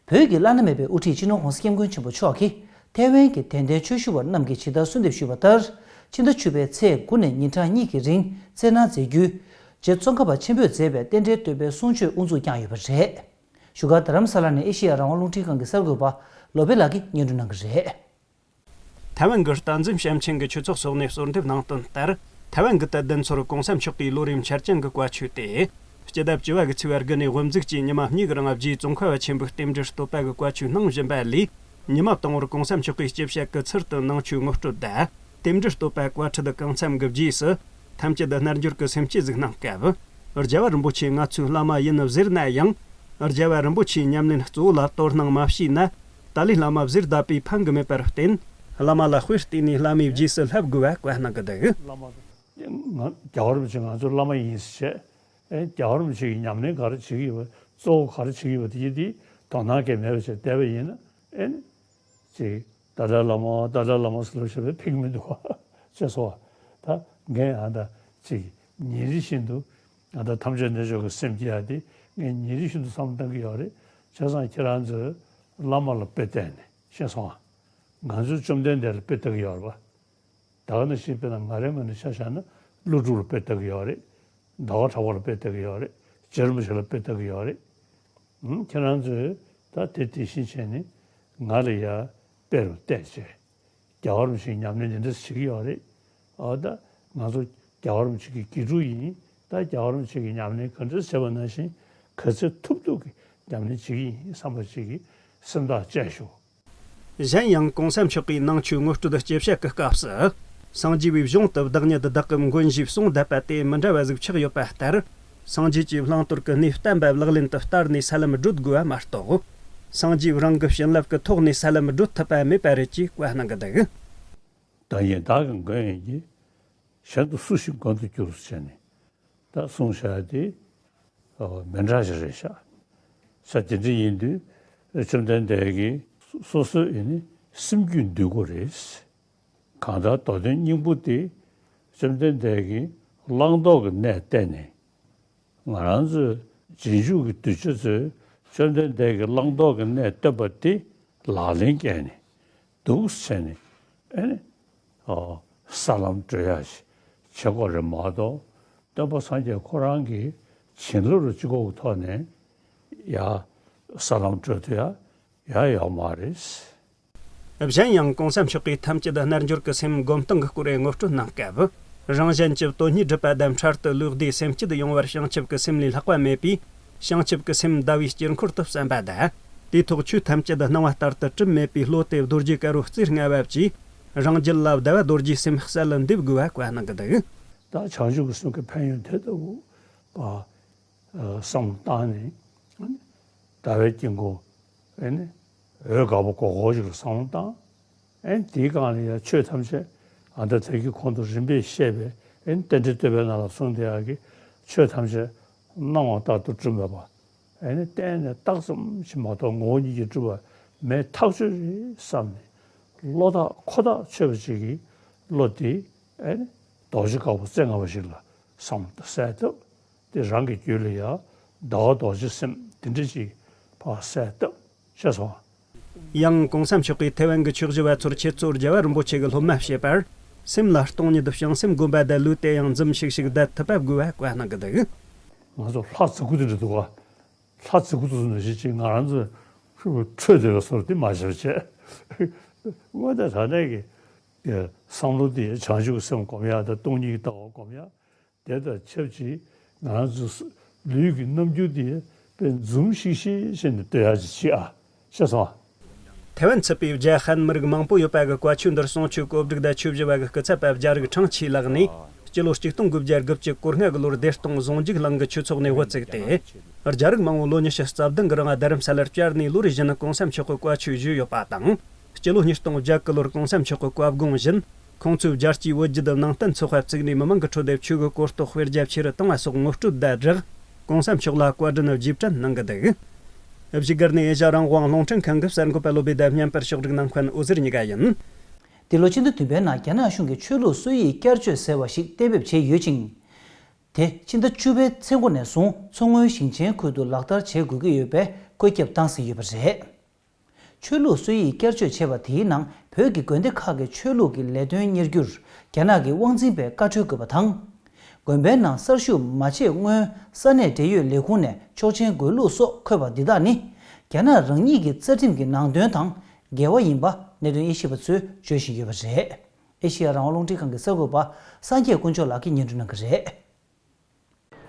བོད་ཀྱི་བླ་ན་མེད་པའི་དབུ་ཁྲིད་སྤྱི་ནོར་༸གོང་ས་༸སྐྱབས་མགོན་ཆེན་པོ་མཆོག་གིས་ཐའེ་ཝན་གྱི་དད་ལྡན་ཆོས་ཞུ་བ་རྣམས་ཀྱིས་ཇི་ལྟར་གསོལ་འདེབས་ཞུས་པ་ལྟར། ཕྱི་ཟླ་བཅུ་པའི་ཚེས་དགུ་ནས་ཉིན་གྲངས་གཉིས་ཀྱི་རིང་བསྩལ་གནང་མཛད་རྒྱུའི་རྗེ་ཙོང་ཁ་པ་ཆེན་པོས་མཛད་པའི་རྟེན་འབྲེལ་བསྟོད་པའི་གསུང་ཆོས་དབུ་འཛུགས་བསྐྱངས་ཡོད་པ་རེད། བཞུགས་སྒར་རྡ་རམ་ས་ལ་ནས་ཨེ་ཤེ་ཡ་རང་དབང་རླུང་འཕྲིན་ཁང་གི་གསར་འགོད་པ་བློ་བྷེ་ལགས་ཀྱིས་སྙན་སྒྲོན་གནང་གི་རེད། ཐའེ་ཝན་གྱི་སྟངས་འཛིན་བྱམས་ཆེན་གྱི་ཆོས་ཚོགས་སོགས་ནས་གསོལ་འདེབས་གནང་དོན་ལྟར། ཐའེ་ཝན་གྱི་དད་ལྡན་ཚོར་གོང་ས་མཆོག་གིས་ལོ་རེའི་འཆར་ཅན་གྱི་བཀའ་ཆོས་ཏེ། སྤྱི་ཟླ་བཅུ་བ་གི་ཚེས་པ་དགུ་ནས་དབུ་འཛུགས་ཀྱིས་ཉི་མ་གཉིས་ཀྱི་རིང་རྗེ་ཙོང་ཁ་པ་ཆེན་པོའི་རྟེན་འབྲེལ་བསྟོད་པ་གི་བཀའ་ཆོས་གནང་བཞིན་པ་ལས། ཉི་མ་དང་པོར་གོང་ས་མཆོག་གིས་སྤྱི་བཤད་ཀྱི་ཚུལ་དུ་ནང་ཆོས་ངོ་སྤྲོད་དང་། རྟེན་འབྲེལ་བསྟོད་པ་བཀའ་ཁྲིད་གང་འཚམ་གྱི་རྗེས་སུ། ཐམས་ཅད་རྣལ་འབྱོར་གྱི་སེམས་བསྐྱེད་གཟིགས་གནང་སྐབས། རྒྱལ་བ་རིན་པོ་ཆེ་ང་ཚོའི་བླ་མ་ཡིན་ཟེར་ན་ཡང་། རྒྱལ་བ་རིན་པོ་ཆེའི་ཉམས་ལེན་གཙོ་བོ་ལ་དོ་སྣང་མ་བྱས་ན། ཏཱ་ལའི་བླ་མ་ཟེར་བསྡད་པས་ཕན་གྱི་མེད་པར་བརྟེན། བླ་མ་ལ་དཔེ་བལྟས་ནས་བླ་མའི་རྗེས་སུ་བསླབ་དགོས་པ་བཀའ་གནང་གི་འདུག། བླ་མ་དང་། ང་རྒྱལ་བ་རིན་པོ་ཆེ་ང་ཚོའི་བླ་མ་ཡིན་ཟེར་བྱས། ཨེ་རྒྱལ་བ་རིན་པོ་ཆེ་གི་ཉམས་ལེན་ག་རེ་བྱེད་ཀྱི་ཡོད་པ། གཙོ་བོ་ག་རེ་བྱེད་ཀྱི་ཡོད་པ་དེ་ཡིན་དེ་དོ་སྣང་གང་མེད་པ་བྱས་བསྡད་པ་ཡིན་ན། ཨེ་ནི། ཅིག་ཏཱ་ལའི་བླ་མ་ཏཱ་ལའི་བླ་མ་ཟེར་ལབ་བྱས་པས་ཕན་གྱི་མི་འདུག་བ། ཅེས་སོ། ད་ངས་ཨ་ད་ཅིག་ཉིན་རེ་བཞིན་དུ་ཨ་ད་ཐམས་ཅད་རྣལ་འབྱོར་གྱི་སེམས་བསྐྱེད་ཡ་དེ་ངས་ཉིན་རེ་བཞིན་དུ་བསམ་བློ་བཏང་གི་ཡོད་རེད། བྱས་ཙང་ཁྱེད་རང་ཚོས་བླ་མ་ལ་དཔེ་བལྟས་ནས་ཤེས་སོང་ཨ། ང་ཚོས་བཅོམ་ལྡན་འདས་ལ་དཔེ་ལྟ་གི་ཡོད་རེད་པ། ད་ག་ནང་བཞིན་དཔེར་ན་ང་རའི་ངོས་ནས་ཆ་བཞག་ན་ཀླུ་སྒྲུབ་ལ་དཔེ་ལྟ་གི་ཡོད་རེད། ཟླ་བ་གྲགས་པ་ལ་དཔེ་ལྟ་གི་ཡོད་རེད། རྗེ་རིན་པོ་ཆེ་ལ་དཔེ་ལྟ་གི་ཡོད་རེད། ཨང་། ཁྱེད་རང་ཚོས་ད་དེ་དེ་བཞིན་བྱས་ནས་ང་ལ་ཡ་དཔེ་རུ་བལྟས་བྱས། རྒྱལ་བ་རིན་པོ་ཆེའི་ཉམས་ལེན་འདི་འདྲ་བྱེད་ཀྱི་ཡོད་རེད། ཨོ་ད་ང་ཚོ་རྒྱལ་བ་རིན་པོ་ཆེ་གི་དགེ་ཕྲུག་ཡིན། ད་རྒྱལ་བ་རིན་པོ་ཆེ་གི་ཉམས་ལེན་ག་འདྲ་བྱས་པ་ནང་བཞིན་ག་ཚོད་ཐུབ་ཐུབ་ཀྱི་ཉམས་ལེན་བྱེད་ཀྱི་ཡིན་བསམ་པ་ཞིག་གི་སེམས་ཐག་བཅད་ཤོག། གཞན་ཡང་གོང་ས་མཆོག་གིས་ནང་ཆོས་ངོ་སྤྲོད་སྤྱི་བཤད་ཀྱི་སྐབས་སུ། སངས་རྒྱས་པའི་གཞུང་དུ་བདག་ཉིད་བདག་གི་མགོན་ཞེས་གསུངས་བསྡད་པ་དེ་མི་འདྲ་བ་ཟིག་ཆགས་ཡོད་པ་ལྟར། སངས་རྒྱས་ཀྱིས་བླང་དོར་གྱི་གནས་བསྟན་པ་ལག་ལེན་དུ་བསྟར་ནས་ས་ལམ་བགྲོད་དགོས་པ་མ་གཏོགས། སངས་རྒྱས་རང་གི་བྱིན་རླབས་ཀྱི་ཐོག་ནས་ས་ལམ་བགྲོད་ཐུབ་པ་མེད་པ་རེད་ཅེས་བཀའ་གནང་གི་འདུག། བདག་ཉིད་བདག་གི་མགོན་ཡིན་གྱི། གཞན་དུ་སུ་ཞིག་མགོན་དུ་འགྱུར་ཟེར་ནས། ད་གསུངས་བཞག་དེ། ཨོ། མི་འདྲ་ཞིག་རེད་ཤག། ས་དེ་འདྲ་ཡིན་དུས། བཅོམ་ལྡན་འདས་ཀྱིས་སོ་སོའི་ཨེ་ནི་སེམས་རྒྱུད་འདུལ་དགོས་རེད། གང་ལྟར་མདོ་དོན་སྙིང་པོ་དེ། བཅོམ་ལྡན་འདས་ཀྱིས་བླང་དོར་གྱི་གནས་བསྟན་ནས། ང་རང་ཚོའི་རྗེས་འཇུག་གི་གདུལ་བྱ་ཚོས་བཅོམ་ལྡན་འདས་ཀྱིས་བླང་དོར་གྱི་གནས་བསྟན་པ་དེ་ལག་ལེན་བཀལ་ནས། འདུག་ཟེར་ནས་ཨེ་ནི། ཨོ། ས་ལམ་བགྲོད་ཡ་ཞིག་བྱེད་དགོས་རེད་མ་གཏོགས། སྟོན་པ་སངས་རྒྱས་ཁོ་རང་གི་བྱིན་རླབས་རུ་གཅིག་པོ་གི་ཐོག་ནས་ཡ་ས་ལམ་བགྲོད་ཐུབ་ཡ་ཡ་ཡོད་མ་རེད། གཞན་ཡང་གོང་ས་མཆོག་གིས་ཐམས་ཅད་རྣལ་འབྱོར་གྱི་སེམས་སྒོམ་སྟངས་ཀྱི་སྐོར་ངོ་སྤྲོད་གནང་སྐབས། རང་གཞན་གྱི་དོན་གཉིས་སྒྲུབ་པ་དང་འཕྲལ་དུ་ལུས་བདེ་སེམས་སྐྱིད་ཡོང་བར་བྱང་ཆུབ་ཀྱི་སེམས་ལས་ལྷག་པ་མེད་པས། བྱང་ཆུབ་ཀྱི་སེམས་ཟླ་བའི་དཀྱིལ་འཁོར་དུ་བསམ་པ་དང་། དེའི་ཐོག་ཆོས་ཐམས་ཅད་སྣང་བ་ལྟར་དུ་གྲུབ་མེད་པའི་བློ་དེ་རྡོ་རྗེ་དཀར་པོ་རྩེ་ལྔ་པ་བཅས། རང་རྒྱུད་ལ་ཟླ་བ་རྡོ་རྗེའི་སེམས་གསལ་ལ་འདེབས་དགོས་པ་བཀའ་གནང་གི་འདུག། ད་བྱང་ཆུབ་ཀྱི་སེམས་ཀྱི་ཕན་ཡོན་དེ་ལྟ་བུ་པ། ཨ། བསམ་བློ་བཏང་ནས་ཟླ་བའི་དཀྱིལ་འཁོར་ཨེ་ནི་འོད་དཀར་པོ་སྒོར་སྒོར་ཞིག་ལ་བསམ་བློ་བཏང་། ཨེ་ནི་དེའི་སྒང་ལ་ཡང་ཆོས་ཐམས་ཅད་ཨ་ད་ད་གིན་གོང་དུ་རིམ་པས་བཤད་པའི་ཨེ་ནི་རྟེན་འབྲེལ་བསྟོད་པའི་ནང་ལ་གསུངས་དེ་ཡག་གི་ཆོས་ཐམས་ཅད་སྣང་བ་ལྟར་དུ་གྲུབ་མེད་པ། ཨེ་ནི་བརྟེན་ནས་རྟགས་ཙམ་ཞིག་མ་གཏོགས་ངོ་བོ་ཉིད་ཀྱིས་གྲུབ་པ་མེད་ཐག་ཆོད་རེད་བསམ་ནས་བློ་ཐག་ཁོ་ཐག་ཆོད་པ་ཅིག་གིས་བློ་དེ་ཨེ་ནི་རྡོ་རྗེ་དཀར་པོ་རྩེ་ལྔ་པ་ཞིག་ལ་བསམ་བློ་གཏད་ཐུབ། དེ་རང་གི་རྒྱུད་ལ་ཡང་ཟླ་བ་རྡོ་རྗེ་སེམས་དེ་འདྲ་ཅིག་ཕར་གསལ་བཏབ་ཤེས་སོང་། ཡང་གོང་ས་མཆོག་གིས་ཐའེ་ཝན་གྱི་ཆོས་ཞུ་བ་ཚོར་ཁྱེད་ཚོ་རྒྱལ་བ་རིན་པོ་ཆེ་གི་སློབ་མ་བྱེད་པར། སེམས་ལ་སྟོང་ཉིད་བྱང་སེམས་སྒོམ་པ་དང་ལུས་དེ་ཡང་འཛུམ་ཤིག་ཤིག་བསྡད་ཐུབ་པ་དགོས་པ་བཀའ་གནང་གི་འདུག། ང་ཚོ་ལྷ་རྫི་གུ་དེ་འདྲ་འདུག་ག། ལྷ་རྫི་གུ་དེ་ཚོ་ནང་བཞིན་ཅིག་ང་རང་ཚོ་འཕྲོད་བསྡད་པའི་བཟོ་འདྲ་དེ་མ་བྱེད་པ་བྱས། དངོས་གནས་དྲང་གནས་ཀྱི་བསམ་བློ་དེ་བྱང་ཆུབ་ཀྱི་སེམས་སྒོམ་ཡག་དང་སྟོང་ཉིད་ཀྱི་ལྟ་བ་སྒོམ་ཡག་དེ་དང་ཆབས་ཅིག་ང་རང་ཚོའི་ལུས་ཀྱི་རྣམ་འགྱུར་དེ་དཔེ་འཛུམ་ཤིག་ཤིག་བྱས་ནས་སྡོད་ཡག་ཅིག་བྱེད་ཨ། ཤེས་སོང་ཨ། ཐའེ་ཝན་ཚུད་པའི་རྒྱ་ཧན་མི་རིགས་མང་པོ་ཡོད་པ་གི་བཀའ་ཆོས་འདིར་གསུང་ཆོས་གོ་སྒྲིག་དང་ཆོས་ཞུ་བ་གི་སྐུ་ཚབ་པ་རྒྱ་རིགས་ཁྲང་ཆི་ལགས་ནས། སྤྱི་ལོ་ཆིག་སྟོང་དགུ་བརྒྱ་དགུ་བཅུ་གོ་ལྔ་གི་ལོར་བདེ་སྟོང་ཟུང་འཇུག་གླིང་གི་ཆོས་ཚོགས་ནས་དབུ་བཙུགས་ཏེ། རྒྱ་རིགས་མང་བོ་ལོ་ཉི་ཤུ་རྩ་བདུན་གི་རིང་རྡ་རམ་ས་ལར་བཅར་ནས་ལོ་རེ་བཞིན་གོང་ས་མཆོག་གི་བཀའ་ཆོས་ཞུས་ཡོད་པ་དང་། སྤྱི་ལོ་ཉིས་སྟོང་བརྒྱད་གི་ལོར་གོང་ས་མཆོག་གི་བཀའ་དགོངས་བཞིན། ཁོང་ཚོའི་རྒྱལ་སྤྱིའི་བོད་བརྒྱུད་ནང་བསྟན་ཚོགས་པ་བཙུགས་ནས་མི་མང་གི་ཁྲོད་དུ་ཆོས་ཀྱི་གོ་རྟོགས་སྤེལ་རྒྱ་ཆེ་རུ་བཏང་བ་སོགས་ངོ་སྤྲོད་དང་སྦྲགས། གོང་ས་མཆོག་ལ་བཀའ་དྲིན་རྗེས་དྲན་གནང་གི་འདུག། བཞུགས་སྒར་ནས་ཨེ་ཤ་རང་དབང་རླུང་འཕྲིན་ཁང་གི་གསར་འགོད་པ་བློ་བྷེ་དང་བརྙན་པར་ཕྱོགས་སྒྲིག་གནང་མཁན་འོད་ཟེར་གཉིས་ཀ་ཡིན། འདི་ལོ་ཕྱི་ཟླ་བདུན་པའི་ནང་རྒྱ་ནག་གཞུང་གིས་ཆོས་ལུགས་སྲོལ་ཡིག་བསྐྱར་བཅོས་ཟེར་བ་ཞིག་གཏན་འབེབས་བྱས་ཡོད་ཅིང་། དེ་ཕྱི་ཟླ་བཅུ་པའི་ཚེས་འགོ་ནས་བཟུང་མཚོ་སྔོན་ཞིང་ཆེན་ཁུལ་དུ་ལག་བསྟར་བྱེད་དགོས་ཀྱི་ཡོད་པའི་བཀོད་ཁྱབ་བཏང་ཟིན་ཡོད་པ་རེད། ཆོས་ལུགས་སྲོལ་ཡིག་བསྐྱར་བཅོས་བྱས་པ་དེའི་ནང་བོད་ཀྱི་དགོན་སྡེ་ཁག་གི་ཆོས་ལུགས་ཀྱི་ལས་དོན་གཉེར་རྒྱུར་རྒྱ་ནག་གི་དབང་འཛིན་པས་བཀའ་འཁྲོལ་དགོས་པ་དང་། དགོན་པའི་ནང་གསར་ཞུགས་མ་བྱས་སྔོན་ས་གནས་འབྲེལ་ཡོད་ལས་ཁུངས་ནས་ཆོག་མཆན་དགོས་ལུགས་སོགས་འཁོད་པ་འདི་དག་ནི། རྒྱ་ནག་རང་ཉིད་ཀྱི་རྩ་ཁྲིམས་ཀྱི་ནང་དོན་དང་འགལ་བ་ཡིན་པ་གནད་དོན་དབྱེ་ཞིབ་པ་ཚོས་བརྗོད་བཞིན་ཡོད་པ་རེད། ཨེ་ཤེ་ཡ་རང་དབང་རླུང་འཕྲིན་ཁང་གི་གསར་འགོད་པ་སངས་རྒྱས་དཀོན་མཆོག་ལགས་ཀྱིས་སྙན་སྒྲོན་གནང་གི་རེད།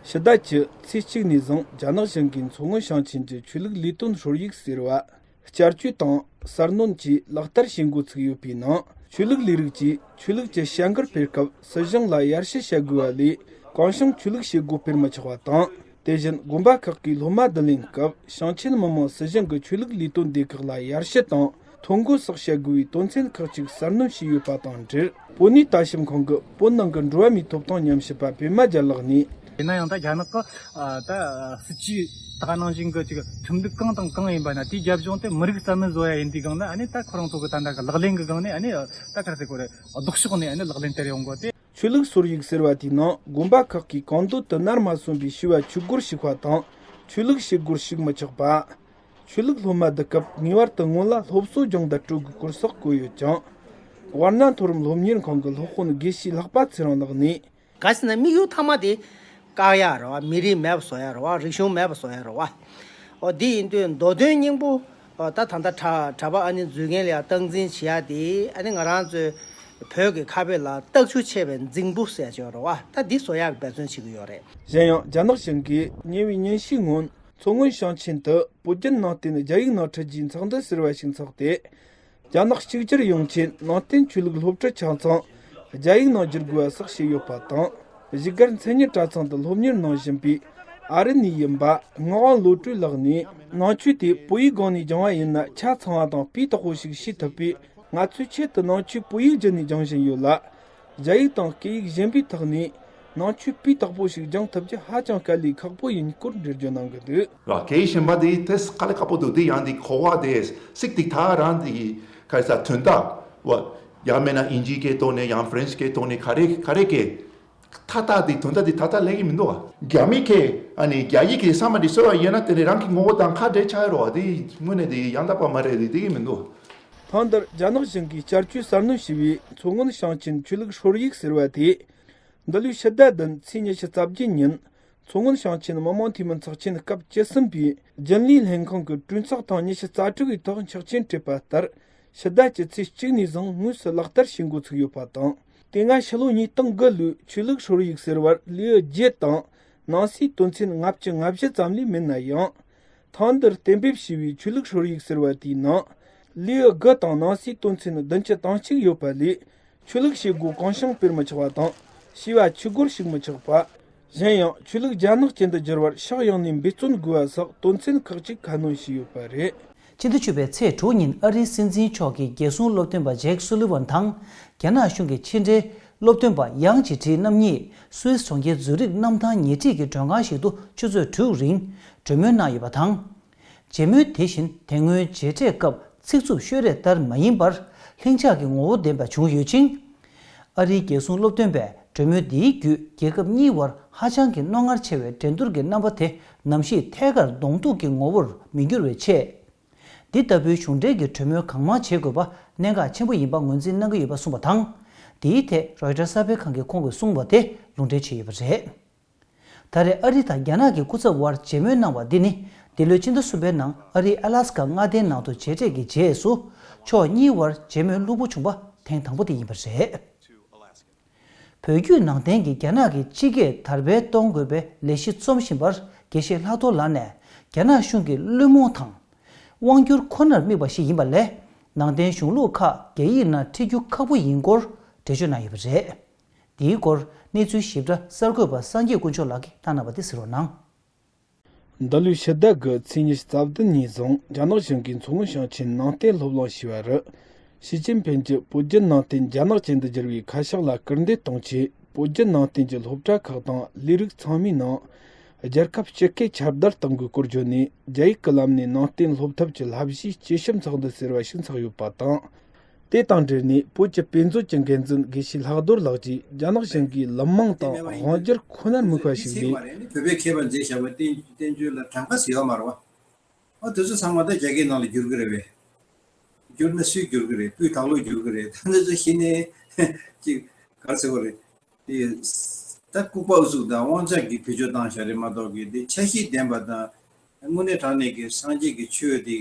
ཕྱི་ཟླ་བཅུ་ཚེས་གཅིག་ནས་བཟུང་རྒྱ་ནག་གཞུང་གིས་མཚོ་སྔོན་ཞིང་ཆེན་གྱི་ཆོས་ལུགས་ལས་དོན་སྲོལ་ཡིག་ཟེར་བ། བསྐྱར་བཅོས་དང་གསར་སྣོན་གྱིས་ལག་བསྟར་བྱེད་འགོ་ཚུགས་ཡོད་པའི་ནང་། ཆོས་ལུགས་ལས་རིགས་ཀྱིས་ཆོས་ལུགས་ཀྱི་བྱ་འགུལ་སྤེལ་སྐབས་སྲིད་གཞུང་ལ་ཡར་ཞུ་བྱ་དགོས་པ་ལས། གང་བྱུང་ཆོས་ལུགས་བྱེད་སྒོ་སྤེལ་མི་ཆོག་པ་དང་། དེ་བཞིན་དགོན་པ་ཁག་གིས་སློབ་མ་བསྡུ་ལེན་སྐབས་ཞིང་ཆེན་མི་དམངས་སྲིད་གཞུང་གི་ཆོས་ལུགས་ལས་དོན་སྡེ་ཁག་ལ་ཡར་ཞུ་དང་ཐོ་འགོད་སོགས་བྱ་དགོས་པའི་དོན་ཚན་ཁག་ཅིག་གསར་སྣོན་བྱས་ཡོད་པ་དང་འབྲེལ། བོད་གནས་ལྟ་ཞིབ་ཁང་གི་བོད་ནང་གི་འགྲོ་བ་མིའི་ཐོབ་ཐང་ཉམས་ཞིབ་པ་པད་མ་རྒྱལ་ལགས་ནས། ཡིན་ན་ཡང་ད་རྒྱ་ནག་གི་ཨ་ད་སྲིད་ཇུས་ད་ག་ནང་བཞིན་གྱི་ཅིག་ཁྲིམས་ལུགས་གང་དང་གང་ཡིན་པ་ན་དེའི་རྒྱབ་ལྗོངས་དེ་མི་རིགས་རྩ་མེད་བཟོ་ཡ་ཡིན་དུས་སྒང་ན། ཨ་ནི་ད་ཁོ་རང་ཚོ་གི་ད་ལྟ་གི་ལག་ལེན་གི་སྒང་ནས་ཨ་ནི་ད་ག་རེ་ཟེར་དགོས་རེད། ལྡོག་ཕྱོགས་ནས་ཨ་ནི་ལག་ལེན་བསྟར་ཡོང་གོ་དེ། ཆོས་ལུགས་སྲོལ་ཡིག་ཟེར་བ་དེའི་ནང་དགོན་པ་ཁག་གིས་གང་འདོད་དུ་ནར་མ་སོན་པའི་བྱིས་པ་ཆོས་སྒོར་ཞུགས་པ་དང་ཆོས་ལུགས་བྱེད་སྒོར་ཞུགས་མི་ཆོག་པ། ཆོས་ལུགས་སློབ་མ་བསྡུ་སྐབས་ངེས་པར་དུ་སྔོན་ལ་སློབ་གསོ་སྦྱོང་བརྡར་སྤྲོད་དགོས་སྐོར་སོགས་བཀོད་ཡོད་ཅིང་། ཝར་ན་མཐོ་རིམ་སློབ་གཉེར་ཁང་གི་སློབ་དཔོན་དགེ་བཤེས་ལྷག་པ་ཚེ་རིང་ལགས་ནས། ག་ཟེར་ན་དམིགས་ཡུལ་མཐའ་མ་དེ་བཀག་ཡག་རེད་བ། མི་རིགས་མེད་པ་བཟོ་ཡག་རེད་བ། རིག་གཞུང་མེད་པ་བཟོ་ཡག་རེད་བ། ཨོ་འདི་ཡིན་དུས་མདོ་དོན་སྙིང་པོ། ཨོ་ད་ད་ལྟ་གྲྭ་གྲྭ་པ་ཨ་ནི་འཛུལ་མཁན་ལ་ཡང་སྟངས་འཛིན་བྱེད་ཡག་དེ་ཨ་ནི་ང་རང་ཚོའི་བོད་ཀྱི་ཁ་དཔེ་ལ་རྟག་ཆུ་ཆད་པའི་རྫིང་བུ་ཟེར་ཡག་ཅིག་ཡོད་རེད་བ། ད་འདི་བཟོ་ཡག་གི་འབད་བརྩོན་བྱེད་ཀྱི་ཡོད་རེད། གཞན་ཡང་རྒྱ་ནག་གཞུང་གིས་ཉེ་བའི་ཉིན་ཤས་སྔོན་མཚོ་སྔོན་ཞིང་ཆེན་དུ་བོད་བརྒྱུད་ནང་བསྟན་རྒྱ་ཡིག་ནང་ཁྲིད་རྒྱུའི་ཚོགས་འདུ་ཟེར་བ་ཞིག་འཚོགས་ཏེ། རྒྱ་ནག་གཅིག་གྱུར་ཡོང་ཆེད་ནང་བསྟན་ཆོས་ལུགས་སློབ་ཁྲིད་ཆ་ཚང་རྒྱ་ཡིག་ནང་བསྒྱུར་དགོས་པ་སོགས་བཤད་ཡོད་པ་དང་། བཞུགས་སྒར་མཚན་ཉིད་གྲྭ་ཚང་དུ་སློབ་གཉེར་གནང་བཞིན་པའི་ཨ་རི་ནས་ཡིན་པ་ངག་དབང་བློ་གྲོས་ལགས་ནས། ནང་ཆོས་དེ་བོད་ཡིག་སྒང་ནས་སྦྱང་བ་ཡིན་ན་ཆ་ཚང་བ་དང་སྤུས་དག་པོ་ཞིག་ཤེས་ཐུབ་པས། ང་ཚོས་ཆེད་དུ་ནང་ཆོས་བོད་ཡིག་བརྒྱུད་ནས་སྦྱང་བཞིན་ཡོད་ལ། རྒྱ་ཡིག་དང་སྐད་ཡིག་གཞན་པའི་ཐོག་ནས་ནང་ཆོས་སྤུས་དག་པོ་ཞིག་སྦྱང་ཐུབ་རྒྱུ་ཧ་ཅང་དཀའ་ལས་ཁག་པོ་ཡིན་སྐོར་འགྲེལ་བརྗོད་གནང་གི་འདུག། ར་སྐད་ཡིག་གཞན་པ་དེ་དེ་དཀའ་ལས་ཁག་པོ་འདུག། དེ་ཡང་དེ་གོ་བ་དེ་སྲིད་དེ་ད་རང་དེ་ག་རེ་ཟ་དོན་དག་བ་ཡང་མེད་ན་ཨིན་ཇིའི་སྐད་ཐོག་ནས་ཡང་ཧྥ་རན་སི་སྐད་ཐོག་ནས་ག་རེ་ག་རེ་སྐད་ཐ་ཐ་དེ་དོན་དག་དེ་ད་ལྟ་ལས་ཀྱི་མི་འདུག་བ། རྒྱ་མི་སྐད་ཨ་ནི་རྒྱ་ཡིག་གི་ས་མ་དེ་གསོལ་བ་ཡིན་ན་དེ་ནས་རང་གི་ངོ་བོ་དང་ཁ་བྲལ་ཆགས་ཡོད་རེད་བ། དེ་དངོས་གནས་དེ་ཡང་དག་པ་མ་རེད། དེ་དེ་གི་མི་འདུག། ཐང་འདིར་རྒྱ་ནག་གཞུང་གིས་བསྐྱར་བཅོས་གསར་སྣོན་བྱས་པའི་མཚོ་སྔོན་ཞིང་ཆེན་ཆོས་ལུགས་སྲོལ་ཡིག་ཟེར་བ་དེ། འདི་ལོའི་ཕྱི་ཟླ་བདུན་ཚེས་ཉི་ཤུ་རྩ་བརྒྱད་ཉིན། མཚོ་སྔོན་ཞིང་ཆེན་མི་དམངས་འཐུས་མི་ཚོགས་ཆེན་སྐབས་བཅུ་གསུམ་པའི་རྒྱུན་ལས་ལྷན་ཁང་གི་གྲོས་ཚོགས་ཐེངས་ཉི་ཤུ་རྩ་དྲུག་པའི་ཐོག་ཆོག་མཆན་སྤྲད་པ་ལྟར། ཕྱི་ཟླ་བཅུ་ཚེས་གཅིག་ནས་བཟུང་དངོས་སུ་ལག་བསྟར་བྱེད་འགོ་ཚུགས་ཡོད་པ་དང་། དེ་སྔ་ཕྱི་ལོ་ཉིས་སྟོང་དགུ་ལོའི་ཆོས་ལུགས་སྲོལ་ཡིག་ཟེར་བར་ལེའུ་བརྒྱད་དང་ནང་གསེས་དོན་ཚན་ལྔ་བཅུ་ང་བཞི་ཙམ་ལས་མེད་ན་ཡང་། ཐང་འདིར་གཏན་འབེབས་བྱས་པའི་ཆོས་ལུགས་སྲོལ་ཡིག་ཟེར་བ་དེའི་ནང་། ལེའུ་དགུ་དང་ནང་གསེས་དོན་ཚན་བདུན་ཅུ་དོན་གཅིག་ཡོད་པ་ལས། ཆོས་ལུགས་བྱེད་སྒོ་གང་བྱུང་སྤེལ་མི་ཆོག་པ་དང་། བྱིས་པ་ཆོས་སྒོར་ཞུགས་མི་ཆོག་པ། གཞན་ཡང་ཆོས་ལུགས་རྒྱ་ནག་ཅན་དུ་བསྒྱུར་བར་ཕྱོགས་ཡོངས་ནས་འབད་བརྩོན་དགོས་པ་སོགས་དོན་ཚན་ཁག་ཅིག་ཁ་སྣོན་བྱས་ཡོད་པ་རེད། ཕྱི་ཟླ་བཅུ་པའི་ཚེས་དྲུག་ཉིན་ཨ་རིའི་སྲིད་འཛིན་མཆོག་གིས་རྒྱལ་སྲུང་སློབ་སྟོན་པ་ཇེག་སུ་ལི་ཝན་དང་། རྒྱ་ནག་གཞུང་གི་ཕྱི་འབྲེལ་སློབ་སྟོན་པ་ཡང་ཅི་ཁྲི་རྣམ་གཉིས་སུད་སི་གྲོང་ཁྱེར་ཛུ་རིག་གནམ་ཐང་ཉེ་འཁྲིས་ཀྱི་མགྲོན་ཁང་ཞིག་ཏུ་ཆུ་ཚོད་དྲུག་རིང་གྲོས་མོལ་གནང་ཡོད་པ་དང་། མཇལ་མོལ་དེ་བཞིན་དེ་སྔོན་མཇལ་འཕྲད་སྐབས་ཚིག་རྩུབ་ཤོད་རེས་ལྟར་མ་ཡིན་པར་ལྷིང་འཇགས་ཀྱི་ངོ་བོ་ལྡན་པ་བྱུང་ཡོད་ཅིང་། ཨ་རིའི་རྒྱལ་སྲུང་སློབ་སྟོན་པས་གྲོས་མོལ་འདིའི་བརྒྱུད་རྒྱལ་ཁབ་གཉིས་བར་ཧ་ཅང་གི་རྣོ་ངར་ཆེ་བའི་འགྲན་བསྡུར་གྱི་རྣམ་པ་དེ་ནམ་ཞིག་ཐད་ཀར་གདོང་གཏུག་གི་ངོ་བོར་མི་འགྱུར་བའི་ཆེད། འདི་ལྟ་བུའི་གཞུང་འབྲེལ་གྱི་གྲོས་མོལ་གང་མང་བྱེད་དགོས་པ་གནད་འགག་ཆེན་པོ་ཡིན་པ་ངོས་འཛིན་གནང་གི་ཡོད་པ་གསུངས་པ་དང་། འདིའི་ཐད་རོའི་ཊར་གསར་སྤེལ་ཁང་གིས་ཁོང་གིས་གསུངས་པ་དེ་ལུང་འདྲེན་བྱས་ཡོད་པ་རེད། ད་རེས་ཨ་རི་དང་རྒྱ་ནག་གི་སྐུ་ཚབ་དབར་མཇལ་མོལ་གནང་བ་འདི་ནི་འདི་ལོའི་ཕྱི་ཟླ་གསུམ་པའི་ནང་ཨ་རིའི་ཨ་ལ་སི་ཀ་མངའ་སྡེའི་ནང་དུ་མཇལ་འཕྲད་ཀྱི་རྗེས་སུ་ཕྱོགས་གཉིས་དབར་མཇལ་མོལ་ལྷུག་པོ་བྱུང་པ་ཐེངས་དང་པོ་དེ་ཡིན་པ་རེད། བོད་བརྒྱུད་ནང་བསྟན་གྱི་རྒྱ་ནག་གི་སྤྱི་སྐད་དར་སྤེལ་གཏོང་དགོས་པའི་ལས་གཞི་རྩོམ་བཞིན་པར་དགེ་བཤེས་ལྷག་རྡོར་ལགས་ནས་རྒྱ་ནག་གཞུང་གི་བླུན་རྨོངས་དང་། དབང་སྒྱུར་ཁོ་ནར་དམིགས་པ་ཞིག་ཡིན་པ་ལས་ནང་བསྟན་གཞུང་ལུགས་ཁག་རྒྱ་ཡིག་ནང་ཁྲིད་རྒྱུ་ཁག་པོ་ཡིན་སྐོར་འགྲེལ་བརྗོད་གནང་ཡོད་པ་རེད། འདིའི་སྐོར་གནས་ཚུལ་ཞིབ་ཕྲ་གསར་འགོད་པ་སངས་རྒྱས་དཀོན་མཆོག་ལགས་ཀྱིས་བཏང་གནང་བ་དེ་གཟིགས་རོགས་གནང་། འདི་ལོའི་ཕྱི་ཟླ་དགུ་ཚེས་ཉི་ཤུ་རྩ་བདུན་ཉིན་བཟུང་རྒྱ་ནག་གཞུང་གིས་མཚོ་སྔོན་ཞིང་ཆེན་ནང་བསྟན་སློབ་གླིང་ཞེས་པར། ཞི་ཅིན་ཕིན་གྱིས་བོད་བརྒྱུད་ནང་བསྟན་རྒྱ་ནག་ཅན་དུ་བསྒྱུར་བའི་ཁ་ཕྱོགས་ལ་སྐུལ་འདེད་གཏོང་ཆེད་བོད་བརྒྱུད་ནང་བསྟན་གྱི་སློབ་གྲྭ་ཁག་དང་ལས་རིགས་ཚང་མའི་ནང་རྒྱལ་ཁབ་སྤྱི་སྐད་ཁྱབ་གདལ་གཏོང་དགོས་སྐོར་བརྗོད་ནས་རྒྱ་ཡིག་གི་ལམ་ནས་ནང་བསྟན་སློབ་ཐབས་ཀྱི་བསླབ་གཞིའི་དཔྱད་ཞིབ་ཚོགས་འདུ་ཟེར་བ་ཞིག་འཚོགས་ཡོད་པ་དང་། དེ་དང་འབྲེལ་ནས་བོད་ཀྱི་དཔེ་མཛོད་ཀྱི་འགན་འཛིན་དགེ་བཤེས་ལྷག་རྡོར་ལགས་ཀྱིས་རྒྱ་ནག་གཞུང་གིས་ལམ་མང་དང་དབང་སྒྱུར་ཁོ་ནར་དམིགས་པ་ཞིག་ལས། བོད་པའི་མཁས་པ་མཛད་བཞག་པའི་བསྟན་བསྟན་བཅོས་ལ་གྲངས་ཀ་ཟེར་ཡོད་མ་རེད་བ། ཨ་དེ་ཚོ་ཚང་མ་ད་རྒྱ་སྐད་ནང་ལ་བསྒྱུར་གི་རེད་བས། བསྒྱུར་ན་སུས་བསྒྱུར་གི་རེད། སྤུས་དག་ལོས་བསྒྱུར་གི་རེད། ད་འདི་ཚོ་གཞི་ནས་ཅིག་ག་རེ་ཟེར་དགོས་རེད། དེ་ ད་ལྐུགས་པ་ཨུ་ཚུགས་དང་དབང་ཆ་གི་བེད་སྤྱོད་བཏང་བཞག་རེད་མ་གཏོགས་ཀྱི་དེ་ཆ་ཤས་ལྡན་པ་དང་དངོས་གནས་དྲང་གནས་ཀྱི་སངས་རྒྱས་ཀྱི་ཆོས་དེ་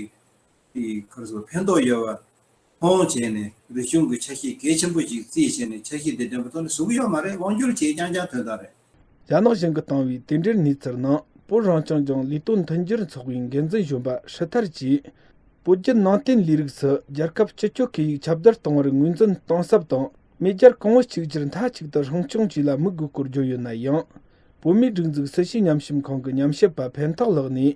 དེ་ག་རེ་ཟེར་ཕན་ཐོགས་ཡོད་པ་མཐོང་བྱས་ནས་རིག་གཞུང་གི་ཆ་ཤས་གལ་ཆེན་པོ་ཞིག་བརྩིས་བྱས་ནས་ཆ་ཤས་དེ་ལྡན་པ་ཐོག་ནས་བཟོ་གི་ཡོད་མ་རེད། དབང་སྒྱུར་བྱས་རྐྱང་རྐྱང་དོན་དག་རེད། རྒྱ་ནག་གཞུང་གིས་བཏང་བའི་དེ་འབྲེལ་གནས་ཚུལ་ནང་བོད་རང་སྐྱོང་ལྗོངས་ལས་དོན་མཐུན་སྦྱོར་ཚོགས་པའི་འགན་འཛིན་གཞོན་པ་ཧྲི་ཐར་གྱིས། བོད་བརྒྱུད་ནང་བསྟན་ལས་རིགས་སུ་རྒྱལ་ཁབ་སྤྱི་སྤྱོད་ཁེ་ཡིག་ཁྱབ་གདལ་གཏོང་བར་ངོས་འཛིན་གཏིང་ཟབ་དང་མེས་རྒྱལ་གོང་བུ་གཅིག་གྱུར་མཐའ་གཅིག་ཏུ་སྲུང་སྐྱོང་བཅས་ལ་དམིགས་དགོས་སྐོར་བརྗོད་ཡོད་ན་ཡང་། བོད་མིའི་སྒྲིག་འཛུགས་སྲིད་བྱུས་ཉམས་ཞིབ་ཁང་གི་ཉམས་ཞིབ་པ་ཕན་ཐགས་ལགས་ནས།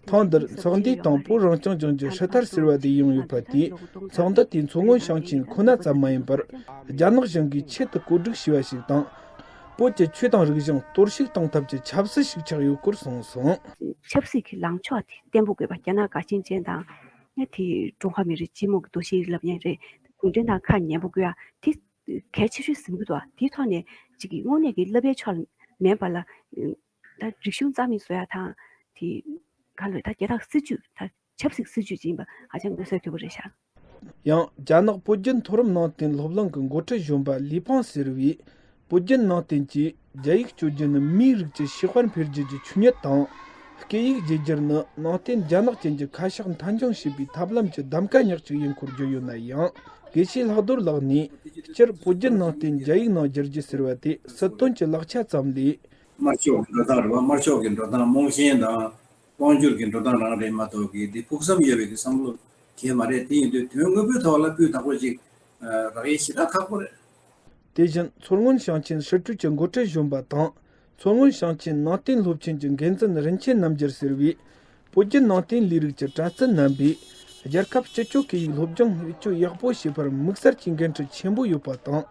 ཐེངས་འདིར་ཚོགས་འདུའི་སྟེང་བོད་རང་སྐྱོང་ལྗོངས་ཀྱི་ཧྲི་ཐར་ཟེར་བ་དེ་ཡོང་ཡོད་པ་དེས་ཚོགས་འདུ་དེ་མཚོ་སྔོན་ཞིང་ཆེན་ཁོ་ན་ཙམ་མ་ཡིན་པར་རྒྱ་ནག་གཞུང་གིས་ཆེད་དུ་བཀོད་སྒྲིག་བྱས་པ་ཞིག་དང་། བོད་ཀྱི་ཆོས་དང་རིག་གཞུང་གཏོར་བཤིག་གཏོང་ཐབས་ཀྱི་ཆབ་སྲིད་ཞིག་ཆགས་ཡོད་སྐོར་གསུངས་སོང་། ཆབ་སྲིད་ཀྱི་ལངས་ཕྱོགས་དེ་བརྟན་པོ་དགོས་པ། རྒྱ་ནག་དགའ་ཞེན་ཅན་དང་། ཡ་དེ་ཀྲུང་ཧྭ་མི་རིགས་སྤྱི་དམངས་ཀྱི་འདུ་ཤེས་རླབས་ཆེན་རེད། གུང་ཁྲན་ཏང་ཁ་ཉན་པོ་དགོས་ཡ་དེ་གལ་ཆེ་ཤོས་ཟིན་གྱི་འདུག་དེའི་ཐོག་ནས་ཅིག་གི་དངོས་གནས་ཀྱི་བསླབ་པའི་ཕྱོགས་ལ་མེད་པ་ལ། ད་རིག་གཞུང་རྩ་མེད་བཟོ་ཡ་དང་། དེ་ག་ལ་ད་རྒྱལ་དར་སྲིད་ཇུས་ད་ཆབ་སྲིད་སྲིད་ཇུས་ཅིག་ཡིན་པ་ཧ་ཅང་མངོན་གསལ་དོད་པོ་རེད་ཤག་ཡང་རྒྱ་ནག་བོད་བརྒྱུད་མཐོ་རིམ་ནང་བསྟན་སློབ་གླིང་གི་འགོ་ཁྲིད་གཞོན་པ་ལི་ཕང་ཟེར་བས། བོད་བརྒྱུད་ནང་བསྟན་གྱིས་རྒྱ་ཡིག་སྤྱོད་རྒྱུ་ནི་མིའི་རིགས་ཀྱི་ཤེས་དཔལ་འཕེལ་རྒྱས་ཀྱི་ཆོས་ཉིད་དང་། སྐད་ཡིག་བརྗེ་བསྒྱུར་ནི་ནང་བསྟན་རྒྱ་ནག་ཅན་གྱི་ཁ་ཕྱོགས་མཐའ་འཁྱོངས་བྱེད་པའི་ཐབས་ལམ་གྱི་གདམ་ཀ་ཉག་གཅིག་ཡིན་སྐོར་བརྗོད་ཡོད་ན་ཡང་། དགེ་བཤེས་ལྷག་རྡོར་ལགས་ནས་སྤྱིར་བོད་བརྒྱུད་ནང་བསྟན་རྒྱ་ཡིག་ནང་བསྒྱུར་རྒྱུ་ཟེར་བ་དེ་སྲིད་དོན་གྱི་ལག་ཆ་ཙམ་ལས། དམར་ཕྱོགས་ཀྱི་འགྲོ་སྟངས་རེད་བ། དམར་ཕྱོགས་ཀྱི་འགྲོ་སྟངས་རྨོངས་ཞེན་དང་དབང་སྒྱུར་གྱི་འགྲོ་སྟངས་རང་རེད་མ་གཏོགས་ཀྱི་དེ་ཕུགས་བསམ་ཡོད་པའི་གི་བསམ་བློ་གང་ཡང་མ་རེད། དེ་ཡིན་དུས་དོན་དངོས་པོའི་ཐོག་ལ་སྤུས་དག་པོ་ཞིག་རག་ཡས་ཞེ་དྲག་ཁག་པོ་རེད། དེ་བཞིན་མཚོ་སྔོན་ཞིང་ཆེན་སྲིད་གྲོས་ཀྱི་འགོ་ཁྲིད་གཞོན་པ་དང་། མཚོ་སྔོན་ཞིང་ཆེན་ནང་བསྟན་སློབ་ཆེན་གྱི་འགན་འཛིན་རིན་ཆེན་རྣམ་རྒྱལ་ཟེར་བས། བོད་བརྒྱུད་ནང་བསྟན་ལས་རིགས་ཀྱི་གྲྭ་བཙུན་རྣམ་པས་རྒྱལ་ཁབ་སྤྱི་སྤྱོད་ཁེ་ཡིག་སློབ་སྦྱོང་བེད་སྤྱོད་ཡག་པོ་བྱེད་པར་དམིགས་བསལ་གྱི་འགན་འཁྲི་ཆེན་པོ་ཡོད་པ་དང་།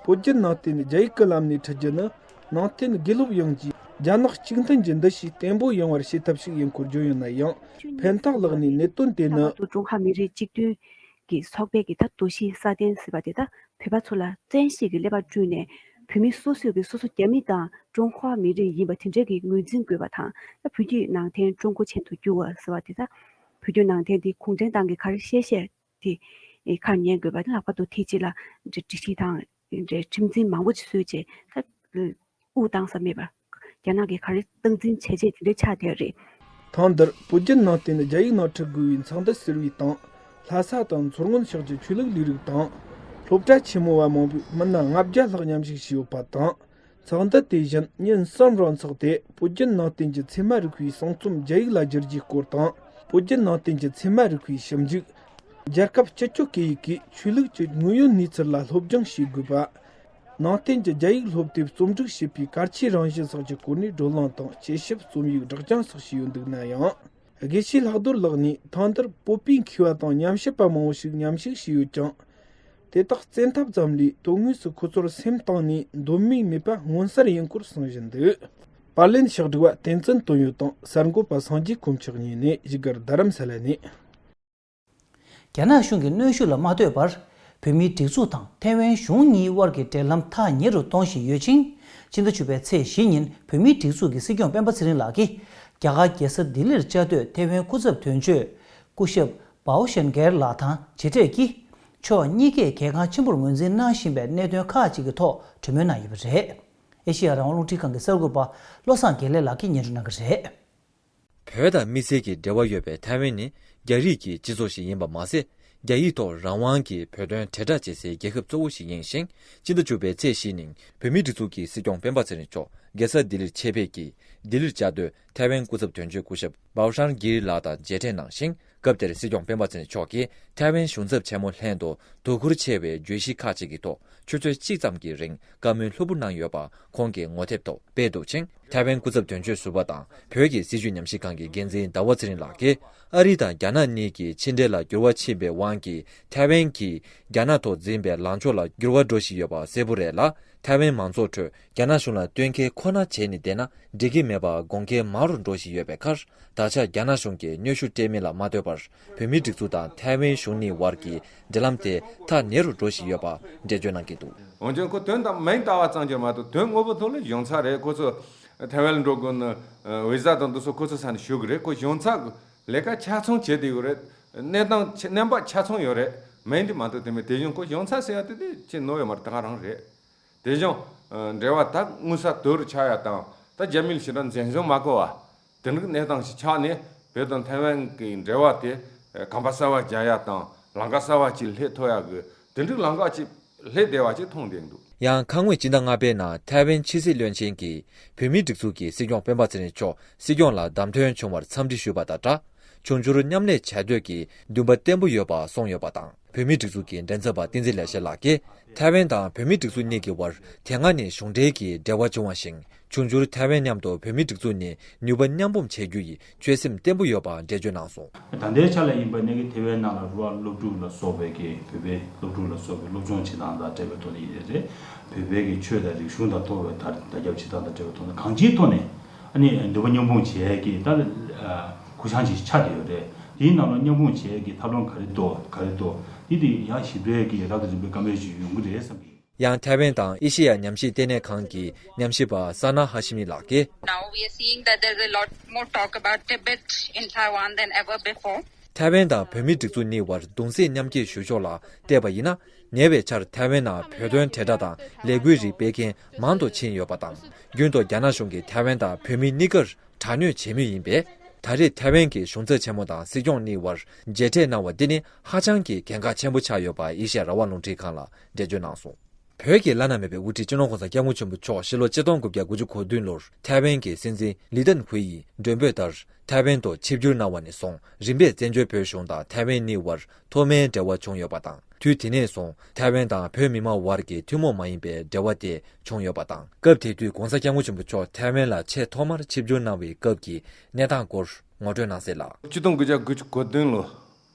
བོད་བརྒྱུད་ནང་བསྟན་རྒྱ་ཡིག་གི་ལམ་ནས་ཁྲིད་རྒྱུ་ནི་ནང་བསྟན་དགེ་སློབ་ཡོངས་ཀྱིས་རྒྱ་ནག་གཅིག་མཐུན་གྱི་འདུ་ཤེས་བརྟན་པོ་ཡོང་བར་བྱེད་ཐབས་ཤིག་ཡིན་སྐོར་བརྗོད་ཡོད་ན་ཡང་། ཕན་ཐོགས་ལགས་ནས་གནད་དོན་དེ་ནི། ད་ང་ཚོ་ཀྲུང་ཧྭ་མི་རིགས་གཅིག་མཐུན་གྱི་ཚོགས་པའི་གི་ད་འདུ་ཤེས་སྲ་བརྟན་ཟེར་བ་དེ་ད་བོད་པ་ཚོ་ལ་བཙན་ཤེད་ཀྱི་ཀླད་པ་བསྐྲུན་ནས་བོད་མི་སོ་སོས་ཀྱི་སོ་སོ་རྒྱ་མི་དང་ཀྲུང་ཧྭ་མི་རིགས་ཡིན་པ་དེ་འདྲའི་གི་ངོས་འཛིན་དགོས་པ་དང་། ད་བོད་བརྒྱུད་ནང་བསྟན་ཀྲུང་གོ་ཅན་དུ་བསྒྱུར་བ་ཟེར་བ་དེ་ད་བོད་བརྒྱུད་ནང་བསྟན་དེ་གུང་ཁྲན་ཏང་གི་ག་རེ་བཤད་བཤད་དེ་ཁར་ཉན་དགོས་པ་དེ་ལྷག་པར་དུ་དེ་རྗེས་ལ་སྒྲིག་གཞི་དང་ཁྲིམས་འཛིན་མང་པོ་ཅིག་བཟོས་རྗེས་ད་དབུགས་བཏང་ས་མེད་པར་རྒྱ་ནག་གིས་ག་རེ་སྟངས་འཛིན་བྱས་རྗེས་དེ་འདྲའི་ཆགས་བསྡད་རེད། ཐེངས་འདིར་བོད་བརྒྱུད་ནང་བསྟན་རྒྱ་ཡིག་ནང་ཁྲིད་དགོས་པའི་ཚོགས་འདུ་ཟེར་བའི་སྟེང་། ལྷ་ས་དང་མཚོ་སྔོན་ཕྱོགས་ཀྱི་ཆོས་ལུགས་ལས་རིགས་དང་། སློབ་གྲྭ་ཆེན་མོ་བ་མང་པོས་མི་སྣ་ལྔ་བརྒྱ་ལྷག་མཉམ་ཞུགས་བྱས་ཡོད་པ་དང་། ཚོགས་འདུ་དེ་བཞིན་ཉིན་གསུམ་རིང་འཚོགས་ཏེ། བོད་བརྒྱུད་ནང་བསྟན་གྱི་ཚད་མ་རིག་པའི་གསུང་རྩོམ་རྒྱ་ཡིག་ལ་བསྒྱུར་རྒྱུའི་སྐོར་དང་། བོད་བརྒྱུད་ནང་བསྟན་གྱི་ཚད་མ་རིག་པའི་ཞིབ་འཇུག་རྒྱལ་ཁབ་སྤྱི་སྤྱོད་སྐད་ཡིག་གིས་ཆོས་ལུགས་ཀྱི་དངོས་ཡོད་གནས་ཚུལ་ལ་སློབ་སྦྱོང་བྱེད་དགོས་པ། ནང་བསྟན་གྱི་རྒྱ་ཡིག་སློབ་དེབ་རྩོམ་སྒྲིག་བྱེད་པའི་གལ་ཆེའི་རང་བཞིན་སོགས་ཀྱི་སྐོར་ནས་བགྲོ་གླེང་དང་དཔྱད་ཞིབ་རྩོམ་ཡིག་སྒྲིག་སྦྱང་སོགས་བྱས་ཡོད་འདུག་ན་ཡང་། དགེ་བཤེས་ལྷག་རྡོར་ལགས་ནས་ཐེངས་འདིར་བོད་པའི་མཁས་པ་དང་ཉམས་ཞིབ་པ་མང་བོ་ཞིག་མཉམ་ཞུགས་བྱས་ཡོད་ཀྱང་། དེ་དག་བཙན་ཐབས་ཙམ་ལས་དོན་དངོས་སུ་ཁོ་ཚོར་སེམས་གཏིང་ནས་འདོད་མོས་མེད་པ་མངོན་གསལ་ཡིན་སྐོར་གསུངས་བཞིན་འདུག་པར་ལེན་ཕྱག་སྒྲིག་པ་བསྟན་འཛིན་དོན་ཡོད་དང་གསར་འགོད་པ་སངས་རྒྱས་དཀོན་མཆོག་ཉིད་ནས་བཞུགས་སྒར་རྡ་རམ་ས་ལ་ནས། རྒྱ་ནག་གཞུང་གི་གནོན་ཤུགས་ལ་མ་ལྟོས་པར། བོད་མིའི་སྒྲིག་འཛུགས་དང་ཐའེ་ཝན་གཞུང་གཉིས་དབར་གྱི་འབྲེལ་ལམ་ཐག་ཉེ་རུ་གཏོང་བཞིན་ཡོད་ཅིང་། ཕྱི་ཟླ་བཅུ་པའི་ཚེས་བཞི་ཉིན་བོད་མིའི་སྒྲིག་འཛུགས་ཀྱི་སྲིད་སྐྱོང་སྤེན་པ་ཚེ་རིང་ལགས་ཀྱིས། རྒྱ་གར་རྒྱལ་ས་ལྡི་ལིར་བཅའ་སྡོད་ཐའེ་ཝན་སྐུ་ཚབ་དོན་གཅོད། སྐུ་ཞབས་པའོ་ཤན་གེར་ལགས་དང་མཇལ་འཕྲད་ཀྱིས། ཕྱོགས་གཉིས་ཀས་གལ་འགངས་ཆེན་པོར་ངོས་འཛིན་གནང་བཞིན་པའི་གནད་དོན་ཁག་ཅིག་གི་ཐོག་གྲོས་མོལ་གནང་ཡོད་པ་རེད། ཨེ་ཤེ་ཡ་རང་དབང་རླུང་འཕྲིན་ཁང་གི་གསར་འགོད་པ་བློ་བཟང་དགེ་ལེགས་ལགས་ཀྱིས་སྙན་སྒྲོན་གནང་གི་རེད། བོད་དང་དམིགས་བསལ་གྱི་འབྲེལ་བ་ཡོད་པའི་ཐའེ་ཝན་ནི་རྒྱ་རིགས་ཀྱི་སྤྱི་ཚོགས་ཤིག་ཡིན་པ་མ་ཟད། རྒྱ་ཡིག་ཐོག་རང་དབང་གིས་བོད་དོན་དྲིལ་བསྒྲགས་བྱེད་སའི་རྒྱལ་ཁབ་གཙོ་བོ་ཞིག་ཡིན་ཞིང་། སྤྱི་ཟླ་བཅུ་པའི་ཚེས་བཞི་ཉིན་བོད་མིའི་སྒྲིག་འཛུགས་ཀྱི་སྲིད་སྐྱོང་སྤེན་པ་ཚེ་རིང་མཆོག་རྒྱལ་ས་ལྡི་ལིར་ཆེད་ཕེབས་ཀྱིས། ལྡི་ལིར་བཅའ་སྡོད་ཐའེ་ཝན་སྐུ་ཚབ་དོན་གཅོད་སྐུ་ཞབས་པའོ་ཧྲན་གྱིར་ལགས་དང་མཇལ་འཕྲད་གནང་ཞིང་། སྐབས་དེར་སྲིད་སྐྱོང་སྤེན་པ་ཚེ་རིང་མཆོག་གིས་ཐའེ་ཝན་གཞུང་ཚབ་ཆེན་མོ་ལྷན་དུ་དོ་ཁུར་ཆེ་བའི་བརྗོད་གཞི་ཁག་ཅིག་གི་ཐོག་ཆུ་ཚོད་གཅིག་ཙམ་གྱི་རིང་བཀའ་མོལ་ལྷུག་པོ་གནང་ཡོད་པ་ཁོང་གིས་ངོ་དེབ་ཐོག་སྤེལ་འདུག་ཅིང་། ཐའེ་ཝན་སྐུ་ཚབ་དོན་གཅོད་ཟུར་པ་དང་བོད་ཀྱི་སྲིད་བྱུས་ཉམས་ཞིབ་ཁང་གི་འགན་འཛིན་ཟླ་བ་ཚེ་རིང་ལགས་ཀྱིས། ཨ་རི་དང་རྒྱ་ནག་གཉིས་ཀྱི་ཕྱི་འབྲེལ་ལ་འགྱུར་བ་ཕྱིན་པའི་དབང་གིས་ཐའེ་ཝན་གྱིས་རྒྱ་ནག་ཐོག་འཛིན་པའི་ལངས་ཕྱོགས་ལ་འགྱུར་བ་འགྲོ་བཞིན་ཡོད་པ་གསལ་པོ་རེད་ལ། ཐའེ་ཝན་མང་ཚོགས་ཁྲོད་རྒྱ་ནག་གཞུང་ལ་སྟོན་ཁའི་ཁོ་ན་བྱས་ནས་བསྡད་ན་འགྲིག་གི་མེད་པ་དགོངས་འགལ་མང་རུ་འགྲོ་བཞིན་ཡོད་པའི་ཁར། ད་ཆ་རྒྱ་ནག་གཞུང་གིས་གནོན་ཤུགས་སྤྲད་མིན་ལ་མ་ལྟོས་པར། བོད་མིའི་སྒྲིག་འཛུགས་དང་ཐའེ་ཝན་གཞུང་གཉིས་དབར་གྱི་འབྲེལ་ལམ་དེ་ཐག་ཉེ་རུ་འགྲོ་བཞིན་ཡོད་པ་འགྲེལ་བརྗོད་གནང་གི་འདུག། འོན་ཀྱང་ཁོ་དོན་དང་མིང་ལྟ་བ་ཙམ་གྱིས་མ་གཏོགས་དོན་དངོས་པོ་ཐོག་ལ་གཞུང་ཚབ་རེད། ཁོ་ཚོ་ཐའེ་ཝན་ལ་འགྲོ་དགོས་ན་བི་ཟ་དང་འདི་ཚོ་ཁོ་ཚོ་ས་ནས་ཞུ་གི་རེད། ཁོ་གཞུང་ཚབ་ལས་ཀ་ཆ་ཚང་བྱེད་བསྡད་ཡོད་རེད། གནས་སྟངས་ཆ་གནས་བབ་ཆ་ཚང་ཡོད་རེད། མིང་དེ་མ་གཏོགས་དེ་མིན། དེ་བཞིན་ཁོ་གཞུང་ཚབ་ཟེར་ཡ་དེ་དེ་ཅི་ནོར་ཡོད་མ་རེད། ད་ག་རང་རེད། དེ་བཞིན་ འབྲེལ་བ་ད་མངོན་གསལ་དོད་རུ་ཆགས་ཡ་དང་། ད་རྒྱ་མི་ལ་ཞེ་དྲག་འཛིན་བཟུང་མ་དགོས་པ། དེ་འདྲའི་གནས་སྟངས་ཤིག་ཆགས་ནས། བོད་དང་ཐའེ་ཝན་གྱི་འབྲེལ་བ་དེ་གོམ་པ་གསར་བ་རྒྱག་ཡ་དང་། ལམ་ཁ་གསར་བ་ཅིག་སླེབས་ཐུབ་ཡ་གི་དེ་འདྲའི་ལམ་ཁ་ཅིག་སླེབས་བསྡད་པ་ཅིག་མཐོང་བསྡད་འདུག། ཡང་ཁ་སྔོན་སྤྱི་ཟླ་ལྔ་པའི་ནང་ཐའེ་ཝན་ཕྱི་སྲིད་བློན་ཆེན་གྱིས་བོད་མིའི་སྒྲིག་འཛུགས་ཀྱི་སྲིད་སྐྱོང་སྤེན་པ་ཚེ་རིང་མཆོག་སྲིད་སྐྱོང་ལ་བདམས་ཐོན་བྱུང་བར་འཚམས་འདྲི་ཞུས་པ་དང་སྦྲགས། འབྱུང་འགྱུར་མཉམ་ལས་བྱ་འདོད་ཀྱི་འདུན་པ་བརྟན་པོ་ཡོད་པ་གསུངས་ཡོད་པ་དང་། བོད་མིའི་སྒྲིག་འཛུགས་ཀྱི་མགྲིན་ཚབ་པ་བསྟན་འཛིན་ལེགས་བཤད་ལགས་ཀྱིས། ཐའེ་ཝན་དང་བོད་མིའི་སྒྲིག་འཛུགས་གཉིས་ཀྱི་དབར་དེ་སྔ་ནས་གཞུང་འབྲེལ་གྱི་འབྲེལ་བ་བྱུང་བ་བཞིན། འབྱུང་འགྱུར་ཐའེ་ཝན་མཉམ་དུ་བོད་མིའི་སྒྲིག་འཛུགས་ནས་ནུས་པ་མཉམ་སྤུངས་བྱེད་རྒྱུ་ཡི་ཆོད་སེམས་བརྟན་པོ་ཡོད་པ་འགྲེལ་བརྗོད་གནང་སོང་། ད་ལྟའི་ཆ་ལ་ཡིན་པ་ནས་ཀྱི་ཐའེ་ཝན་ནང་ལ་རུ་བ་སློབ་ཕྲུག་ལ་སོགས་པའི་གི་བོད་པའི་སློབ་ཕྲུག་ལ་སོགས་པའི་སློབ་སྦྱོང་བྱེད་སྟངས་དང་འབྲེལ་བའི་ཐོག་ནས་ཡིན་རེད། བོད་པའི་གི་ཆོས་དང་རིག་གཞུང་དང་ཐོག་བའི་དར་དར་ཁྱབ་བྱེད་སྟངས་དང་འབྲེལ་བའི་ཐོག་ནས་གང་ཅིའི་ཐོག་ནས་ཨ་ནི་འདུན་པ་མཉམ་སྤུངས་བྱེད་ཡས་ཀྱི་ད་གུ་བཤངས་ཅིག་ཆགས་བསྡད་ཡོད་རེད། དེའི་ནང་ལ་མཉམ་སྤུངས་བྱེད་ཡས་ཀྱི་ཐབས་ལམ་ག་རེ་འདུག་ག་རེ་འདུག་དེ་དེ་ཡང་ཞིབ་ཕྲའི་གི་རབ་དང་རིམ་པའི་བཀའ་མོལ་ཅིག་ཡོང་གི་རེད་བསམ་གི། ཡང་ཐའེ་ཝན་དང་ཨེ་ཤེ་ཡ་ཉམས་ཞིབ་ལྟེ་གནས་ཁང་གི་ཉམས་ཞིབ་པ་ས་ན་ཧ་ཤི་མི་ལགས་ཀྱིས། Now we are seeing that there is a lot more talk about Tibet in Taiwan than ever before. ཐའེ་ཝན་དང་བོད་མིའི་སྒྲིག་འཛུགས་གཉིས་བར་གདུང་སེམས་མཉམ་སྐྱེད་ཞུ་ཕྱོགས་ལ་བལྟས་པ་ཡིན་ན། ཉེ་བའི་ཆར་ཐའེ་ཝན་ནང་བོད་དོན་དྲིལ་བསྒྲགས་དང་ལས་འགུལ་རིགས་སྤེལ་མཁན་མང་དུ་ཕྱིན་ཡོད་པ་དང་། རྒྱུན་དུ་རྒྱ་ནག་གཞུང་གིས་ཐའེ་ཝན་དང་བོད་མིའི་གནས་སྐབས་དྲག་གནོན་བྱེད་མུས་ཡིན་པས། ད་རེས་ཐའེ་ཝན་གྱི་གཞུང་ཚབ་ཆེན་མོ་དང་སྲིད་སྐྱོང་གཉིས་བར་མཇལ་འཕྲད་གནང་བ་འདི་ནི་ཧ་ཅང་གི་གལ་འགངས་ཆེན་པོ་ཆགས་ཡོད་པ་ཨེ་ཤ་ཡ་རང་དབང་རླུང་འཕྲིན་ཁང་ལ་འགྲེལ་བརྗོད་གནང་སོང་། བོད་ཀྱི་བླ་ན་མེད་པའི་དབུ་ཁྲིད་སྤྱི་ནོར་༸གོང་ས་༸སྐྱབས་མགོན་ཆེན་པོ་མཆོག་ཕྱི་ལོ་ཆིག་སྟོང་དགུ་བརྒྱ་དགུ་བཅུ་གོ་བདུན་ལོར་ཐའེ་ཝན་གྱི་སྲིད་འཛིན་ལི་ཏན་ཧུའེ་ཡི་མགྲོན་འབོད་ལྟར་ཐའེ་ཝན་དུ་ཆིབས་བསྒྱུར་གནང་བ་ནས་བཟུང་། རིམ་པས་བཙན་བྱོལ་བོད་གཞུང་དང་ཐའེ་ཝན་གཉིས་བར་ཐོག་མའི་འབྲེལ་བ་བྱུང་ཡོད་པ་དང་། དུས་དེ་ནས་བཟུང་ཐའེ་ཝན་དང་བོད་མི་མང་བར་གྱི་ཐུན་མོང་མ་ཡིན་པའི་འབྲེལ་བ་དེ་བྱུང་ཡོད་པ་དང་། སྐབས་དེ་དུས་༸གོང་ས་༸སྐྱབས་མགོན་ཆེན་པོ་མཆོག་ཐའེ་ཝན་ལ་ཆེས་ཐོག་མར་ཆིབས་བསྒྱུར་གནང་བའི་སྐབས་ཀྱི་གནས་སྟངས་སྐོར་ངོ་སྤྲོད་གནང་གསལ་ལ། ཆིག་སྟོང་དགུ་བརྒྱ་དགུ་བཅུ་གོ་བདུན་ལོ།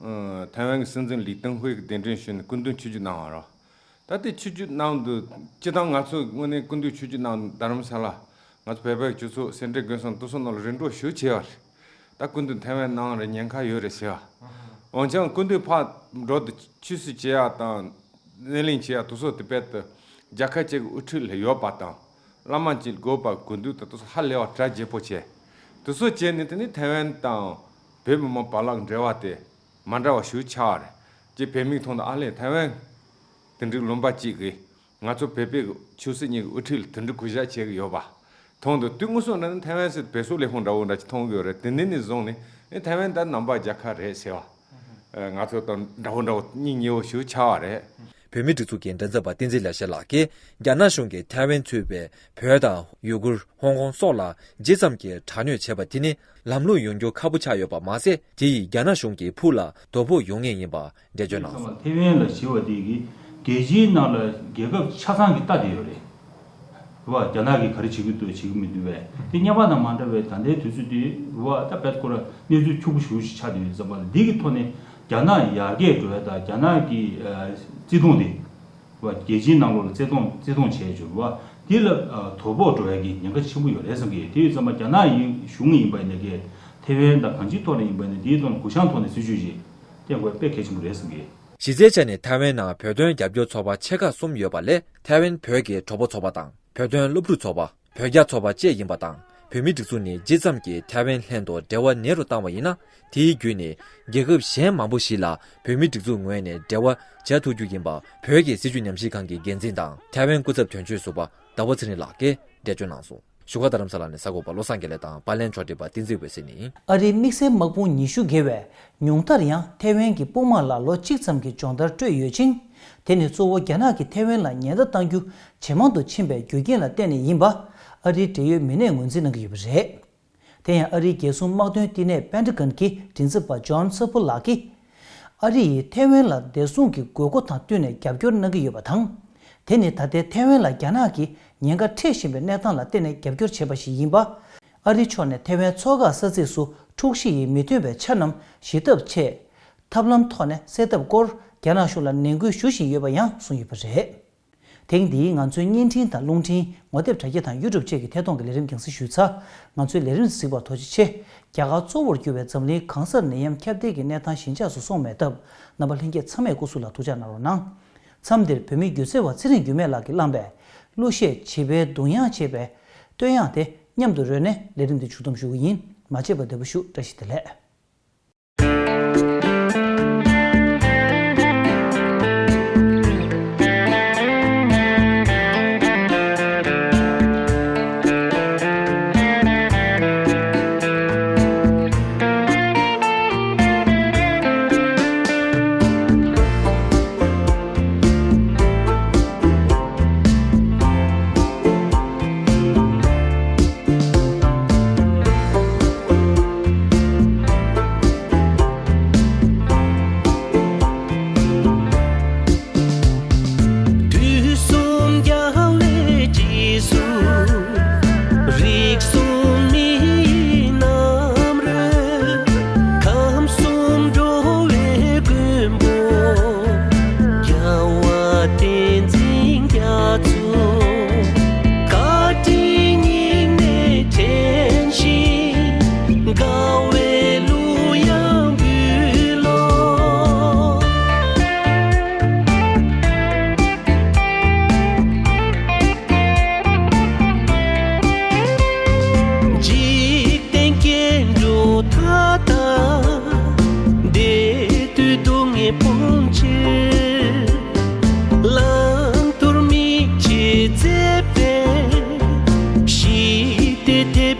ཐའེ་ཝན་གྱི་སྲིད་འཛིན་ལི་ཏེན་ཧུའེ་གྱིས་གདན་འདྲེན་ཞུས་ནས་སྐུ་མདུན་ཆིབས་བསྒྱུར་གནང་བ་རེད། ད་ལྟའི་ཆིབས་བསྒྱུར་གནང་དུས་སྤྱིར་བཏང་ང་ཚོ་དངོས་གནས་སྐུ་མདུན་ཆིབས་བསྒྱུར་གནང་རྡ་རམ་ས་ལ། ང་ཚོ་བོད་པའི་སྤྱི་ཚོགས་སེ་འབྲས་དགོན་གསུམ་དེ་ཚོ་ནང་ལ་རིམ་གྲོ་ཞེ་པོ་བྱས་པ་རེད། ད་སྐུ་མདུན་ཐའེ་ཝན་གནང་རེད། ཉེན་ཁ་ཡོད་རེད་ཟེར་བ། འོན་ཀྱང་སྐུ་མདུན་ཕར་འགྲོ་དུས་ཆོས་སྲིད་བྱེད་ཡག་དང་སྣེ་ལེན་བྱེད་ཡག་དེ་ཚོ་དེ་བས་དུ་རྒྱལ་ཁབ་ཅིག་གི་དབུ་ཁྲིད་ལ་ཡོད་པ་དང་། བླ་མ་ཅིག་དགོས་པ་དགོས་འདུག་དང་དེ་ཚོ་ཧ་ལས་པ་གྲ་རྒྱས་པོ་བྱས། དེ་ཚོ་བྱས་ནས་དེ་ནི་ཐའེ་ཝན་དང་བོད་མི་མང་བར་ལ་འབྲེལ་བ་དེ་མ་འདྲ་བ་ཞེ་པོ་ཆགས་པ་རེད། ཅེས་བོད་མིས་མཐོང་དུས། ཨ་ལས་ཐའེ་ཝན་དེ་འདྲའི་ལུང་པ་ཅིག་གིས་ང་ཚོ་བོད་པའི་ཆོས་སྲིད་གཉིས་ཀྱི་དབུ་ཁྲིད་ལ་དེ་འདྲའི་གུས་ཞབས་བྱེད་ཀྱི་ཡོད་པ་མཐོང་དུས། དུས་སྔ་སོང་ན་ནི་ཐའེ་ཝན་ཟེར་བོད་སོག་ལས་ཁུངས་འདྲ་བོ་འདྲ་ཅིག་མཐོང་གི་ཡོད་རེད། དེ་འདི་ནས་བཟུང་ནས་ཨེ་ཐའེ་ཝན་ད་ནང་པ་རྒྱལ་ཁབ་རེད་ཟེར་བ། ཨེ་ང་ཚོ་དང་འདྲ་བོ་འདྲ་བོ་གཉིས་ཉེ་བོ་ཞེ་པོ་ཆགས་པ་རེད། བོད་མིའི་སྒྲིག་འཛུགས་ཀྱི་མགྲིན་ཚབ་པ་བསྟན་འཛིན་ལེགས་བཤད་ལགས་ཀྱིས། རྒྱ་ནག་གཞུང་གིས་ཐའེ་ཝན་ཚུད་པའི་བོད་དང་ཡུ་གུར། ཧོང་ཀོང་སོགས་ལ་ཇི་ཙམ་གྱིས་དྲག་གནོན་བྱས་པ་དེ་ནི་ལམ་ལྷོང་ཡོང་རྒྱུ་ཁག་པོ་ཆགས་ཡོད་པ་མ་ཟད། དེ་ཡིས་རྒྱ་ནག་གཞུང་གི་ཕུགས་ལ་དོ་ཕོག་ཡོང་ངེས་ཡིན་པ་འགྲེལ་བརྗོད་གནང་སོང་། ཐའེ་ཝན་ལ་ཞེས་པ་དེ་གིས་རྒྱལ་སྤྱིའི་ནང་ལ་རྒྱལ་ཁབ་ཆ་ཚང་གིས་ལྟ་བསྡད་ཡོད་རེད། རེད་བ། རྒྱ་ནག་གིས་ག་རེ་བྱེད་ཀྱི་འདུག་བྱེད་ཀྱི་མི་འདུག་བས། དེ་སྔོན་མ་དང་མ་འདྲ་བའི་ད་ལྟའི་དུས་ཚོད་དེ་རེད་བ། ད་དཔེ་ཁོ་རང་གནས་ཚུལ་འཁྱུག་པོ་ཞེ་པོ་ཞིག་ཆགས་བསྡད་ཡོད་ཙང་། འདི་གི་ཐོག་ནས་རྒྱ་ནག་ཡར་རྒྱས་འགྲོ་ཡ་དང་། རྒྱ་ནག་གི་ཨ་བརྩེ་དུང་དེ་རེད་བ། རྒྱལ་སྤྱིའི་ནང་ལོགས་ལ་བརྩེ་དུང་བརྩེ་དུང་བྱས་བྱུང་བ། དེ་ལ་ཨ་དོ་ཕོག་འགྲོ་ཡ་གི་ཉེན་ཁ་ཆེན་པོ་ཡོད་རེད་བསམ་གི། དེ་ཡོད་ཙང་མ་རྒྱ་ནག་ཡིན་གཞུང་ཡིན་པ་ཡིན་ན་གི། ཐའེ་ཝན་དང་གང་ཅིའི་ཐོག་ནས་ཡིན་པ་ཡིན་ན། དེའི་ཐོག་ནས་གུ་བཤངས་ཐོག་ནས་སྲིད་ཇུས་ཤིག་བསྟན་དགོས་དཔེ་གལ་ཆེན་པོ་རེད་བསམ་གི། གཞི་རྩའི་ཆ་ནས་ཐའེ་ཝན་ནང་བོད་དོན་རྒྱབ་སྐྱོར་ཚོགས་པ་ཆེ་ཁག་གསུམ་ཡོད་པ་ལས། ཐའེ་ཝན་བོད་ཀྱི་གྲོགས་པོ་ཚོགས་པ་དང་། བོད་དོན་སློབ་ཕྲུག་ཚོགས་པ། བོད་རྒྱ་ཚོགས་པ་བཅས་ཡིན་པ་དང་། བོད་མིའི་སྒྲིག་འཛུགས་ནས་ཇི་ཙམ་གྱིས་ཐའེ་ཝན་ལྷན་དུ་འབྲེལ་བ་ནན་རུ་བཏང་བ་ཡིན་ན། དེའི་བརྒྱུད་ནས་རྒྱལ་ཁབ་གཞན་མང་པོ་ཞིག་ལ་བོད་མིའི་སྒྲིག་འཛུགས་ངོས་ནས་འབྲེལ་བ་བྱ་ཐུབ་རྒྱུ་ཡིན་པ། བོད་ཀྱི་སྲིད་བྱུས་ཉམས་ཞིབ་ཁང་གི་འགན་འཛིན་དང་ཐའེ་ཝན་སྐུ་ཚབ་དོན་གཅོད་ཟུར་པ་ཟླ་བ་ཚེ་རིང་ལགས་ཀྱིས་འགྲེལ་བརྗོད་གནང་སོང་། བཞུགས་སྒར་རྡ་རམ་ས་ལ་ནས་གསར་འགོད་པ་བློ་བཟང་དགེ་ལེགས་དང་། པར་ལེན་ཕྱོགས་སྒྲིག་པ་བསྟན་འཛིན་འོད་ཟེར་ནས་ཡིན། ཨ་རིའི་དམིགས་བསལ་དམག་དཔུང་ཉི་ཤུ་བརྒལ་བས་ཉུང་མཐར་ཡང་ཐའེ་ཝན་གྱི་དཔུང་དམག་ལ་ལོ་གཅིག་ཙམ་གྱི་སྦྱོང་བརྡར་སྤྲོད་ཡོད་ཅིང་། དེ་ནི་གཙོ་བོ་རྒྱ་ནག་གིས་ཐའེ་ཝན་ལ་ཉེན་བརྡ་གཏང་རྒྱུ་ཇེ་མང་དུ་ཕྱིན་པའི་རྒྱུ་རྐྱེན་ལ་བརྟེན་ནས་ཡིན་པ། ཨ་རིའི་འབྲེལ་ཡོད་མི་སྣས་ངོས་འཛིན་གནང་གི་ཡོད་པ་རེད། དེ་ཡང་ཨ་རིའི་རྒྱལ་སྲུང་དམག་དོན་བསྟི་གནས་པེན་ཊ་གོན་གྱི་མགྲིན་ཚབ་པ་ཇོན་སེ་ཕོ་ལགས་ཀྱིས། ཨ་རི་ཡིས་ཐའེ་ཝན་ལ་བདེ་སྲུང་གི་དགོས་མཁོ་དང་བསྟུན་ནས་རྒྱབ་སྐྱོར་གནང་གི་ཡོད་པ་དང་། དེ་ནི་ད་ལྟའི་ཐའེ་ཝན་ལ་རྒྱ་ནག་གིས་ཉེན་ཁ་འཕྲད་བཞིན་པའི་གནས་སྟངས་ལ་བརྟེན་ནས་རྒྱབ་སྐྱོར་བྱས་པ་ཞིག་ཡིན་པ། ཨ་རི་ཕྱོགས་ནས་ཐའེ་ཝན་མཚོ་འགག་ས་ཚིགས་སུ་འཁྲུག་གཞི་ཡིས་མི་ཐོན་པའི་འཆར་རྣམས་ཞི་ཐབས་ཆེད། ཐབས་ལམ་ཐོག་ནས་སེལ་ཐབས་སྐོར་རྒྱ་ནག་གཞུང་ལ་ནན་སྐུལ་ཞུ་བཞིན་ཡོད་པ་ཡང་གསུངས་ཡོད་པ་རེད། ཐེངས་འདིའི་ང་ཚོའི་བརྙན་འཕྲིན་དང་རླུང་འཕྲིན། ངོ་དེབ་དྲ་རྒྱ་དང་ཡུ་ཊུབ་བཅས་ཀྱི་ཐད་གཏོང་གི་ལས་རིམ་རྒྱང་སྲིང་ཞུས་ཚར། ང་ཚོའི་ལས་རིམ་གཟིགས་པར་ཐུགས་རྗེ་ཆེ། རྒྱ་གར་གཙོ་བོར་གྱུར་པའི་འཛམ་གླིང་གང་སར་ནད་ཡམས་ཁྱབ་གདལ་གྱི་གནས་སྟངས་ཞི་འཇགས་སུ་སོང་མེད་སྟབས། རྣམ་པ་ལྷན་རྒྱས་ཚང་མས་སྐུ་གཟུགས་ལ་ཐུགས་ཅག་གནང་རོགས་གནང་། མཚམས་འདིར་བོད་མིའི་སྒྱུ་རྩལ་བ་ཚེ་རིང་འགྱུར་མེད་ལགས་ཀྱིས་བླངས་པའི་གླུ་གཞས་བྱིས་པའི་གདུང་དབྱངས་ཅེས་པའི་བསྟོད་དབྱངས་དེ་མཉམ་དུ་རོལ་ནས་ལས་རིམ་འདི་མཇུག་བསྡོམས་ཞུ་གི་ཡིན། མ་བརྗེད་པར་བདེ་པོ་བཞུགས། བཀྲ་ཤིས་བདེ་ལེགས།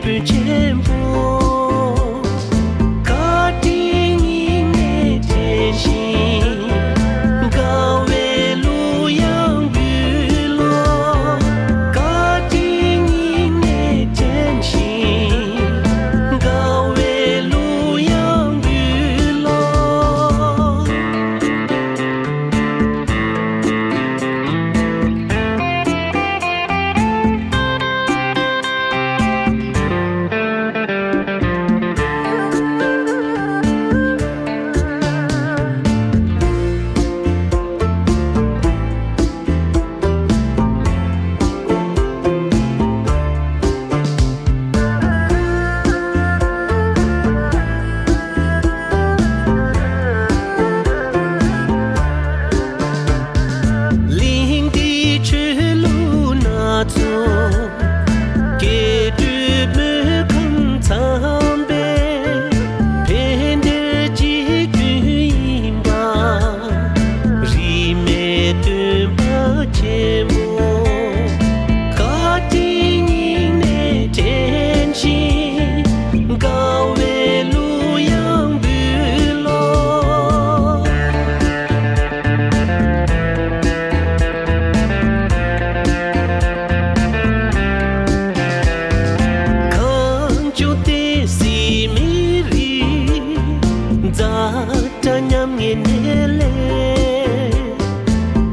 སྤུན་ཆེན་པོ། བཀའ་དྲིན་སྙིང་ནས་དྲན་ཞིང་། དགའ་བའི་གླུ་དབྱངས་འབུལ་ལོ། བཀའ་དྲིན་སྙིང་ནས་དྲན་ཞིང་། དགའ་བའི་གླུ་དབྱངས་འབུལ་ལོ། གླིང་འདིའི་ཆོས་ལུགས་སྣ་ཚོགས། སྐྱེ་འགྲོའི་མུ་ཁམས་ཚང་པའི་ཕན་བདེའི་གཅིག་མཐུན་ཡིན་པ། རིས་མེད་སྟོན་པ་ཆེན་མོ། བཀའ་དྲིན་སྙིང་ནས་དྲན་ཞིང་། དགའ་བའི་གླུ་དབྱངས་འབུལ་ལོ། གངས་ལྗོངས་བསྟན་སྲིད་མི་རིགས། ཛ་དྲག་མཉམ་ངན་ནད་ལས།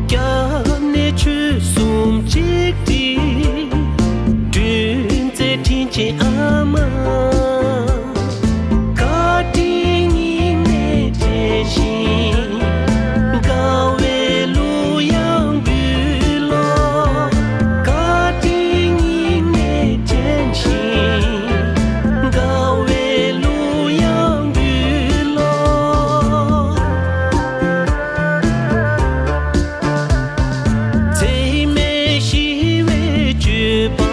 སྐྱབས་གནས་ཆོལ་གསུམ་གཅིག་སྒྲིལ། སྒྲོན་མཛད་དྲིན་ཅན་ཨ་མ། བཀའ་དྲིན་སྙིང་ནས་དྲན་ཞིང་། དགའ་བའི་གླུ་དབྱངས་འབུལ་ལོ། བཀའ་དྲིན་སྙིང་ནས་དྲན་ཞིང་། དགའ་བའི་གླུ་དབྱངས་འབུལ་ལོ། འཚེ་མེད་ཞི་བའི་སྤྱོད་པ།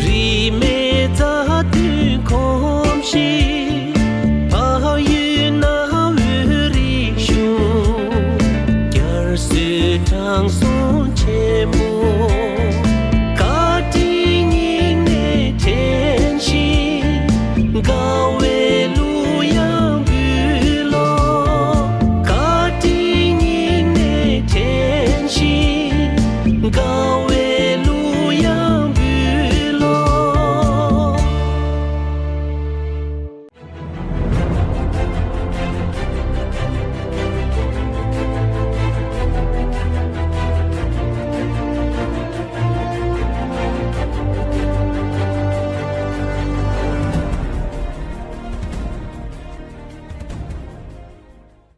རིས་མེད་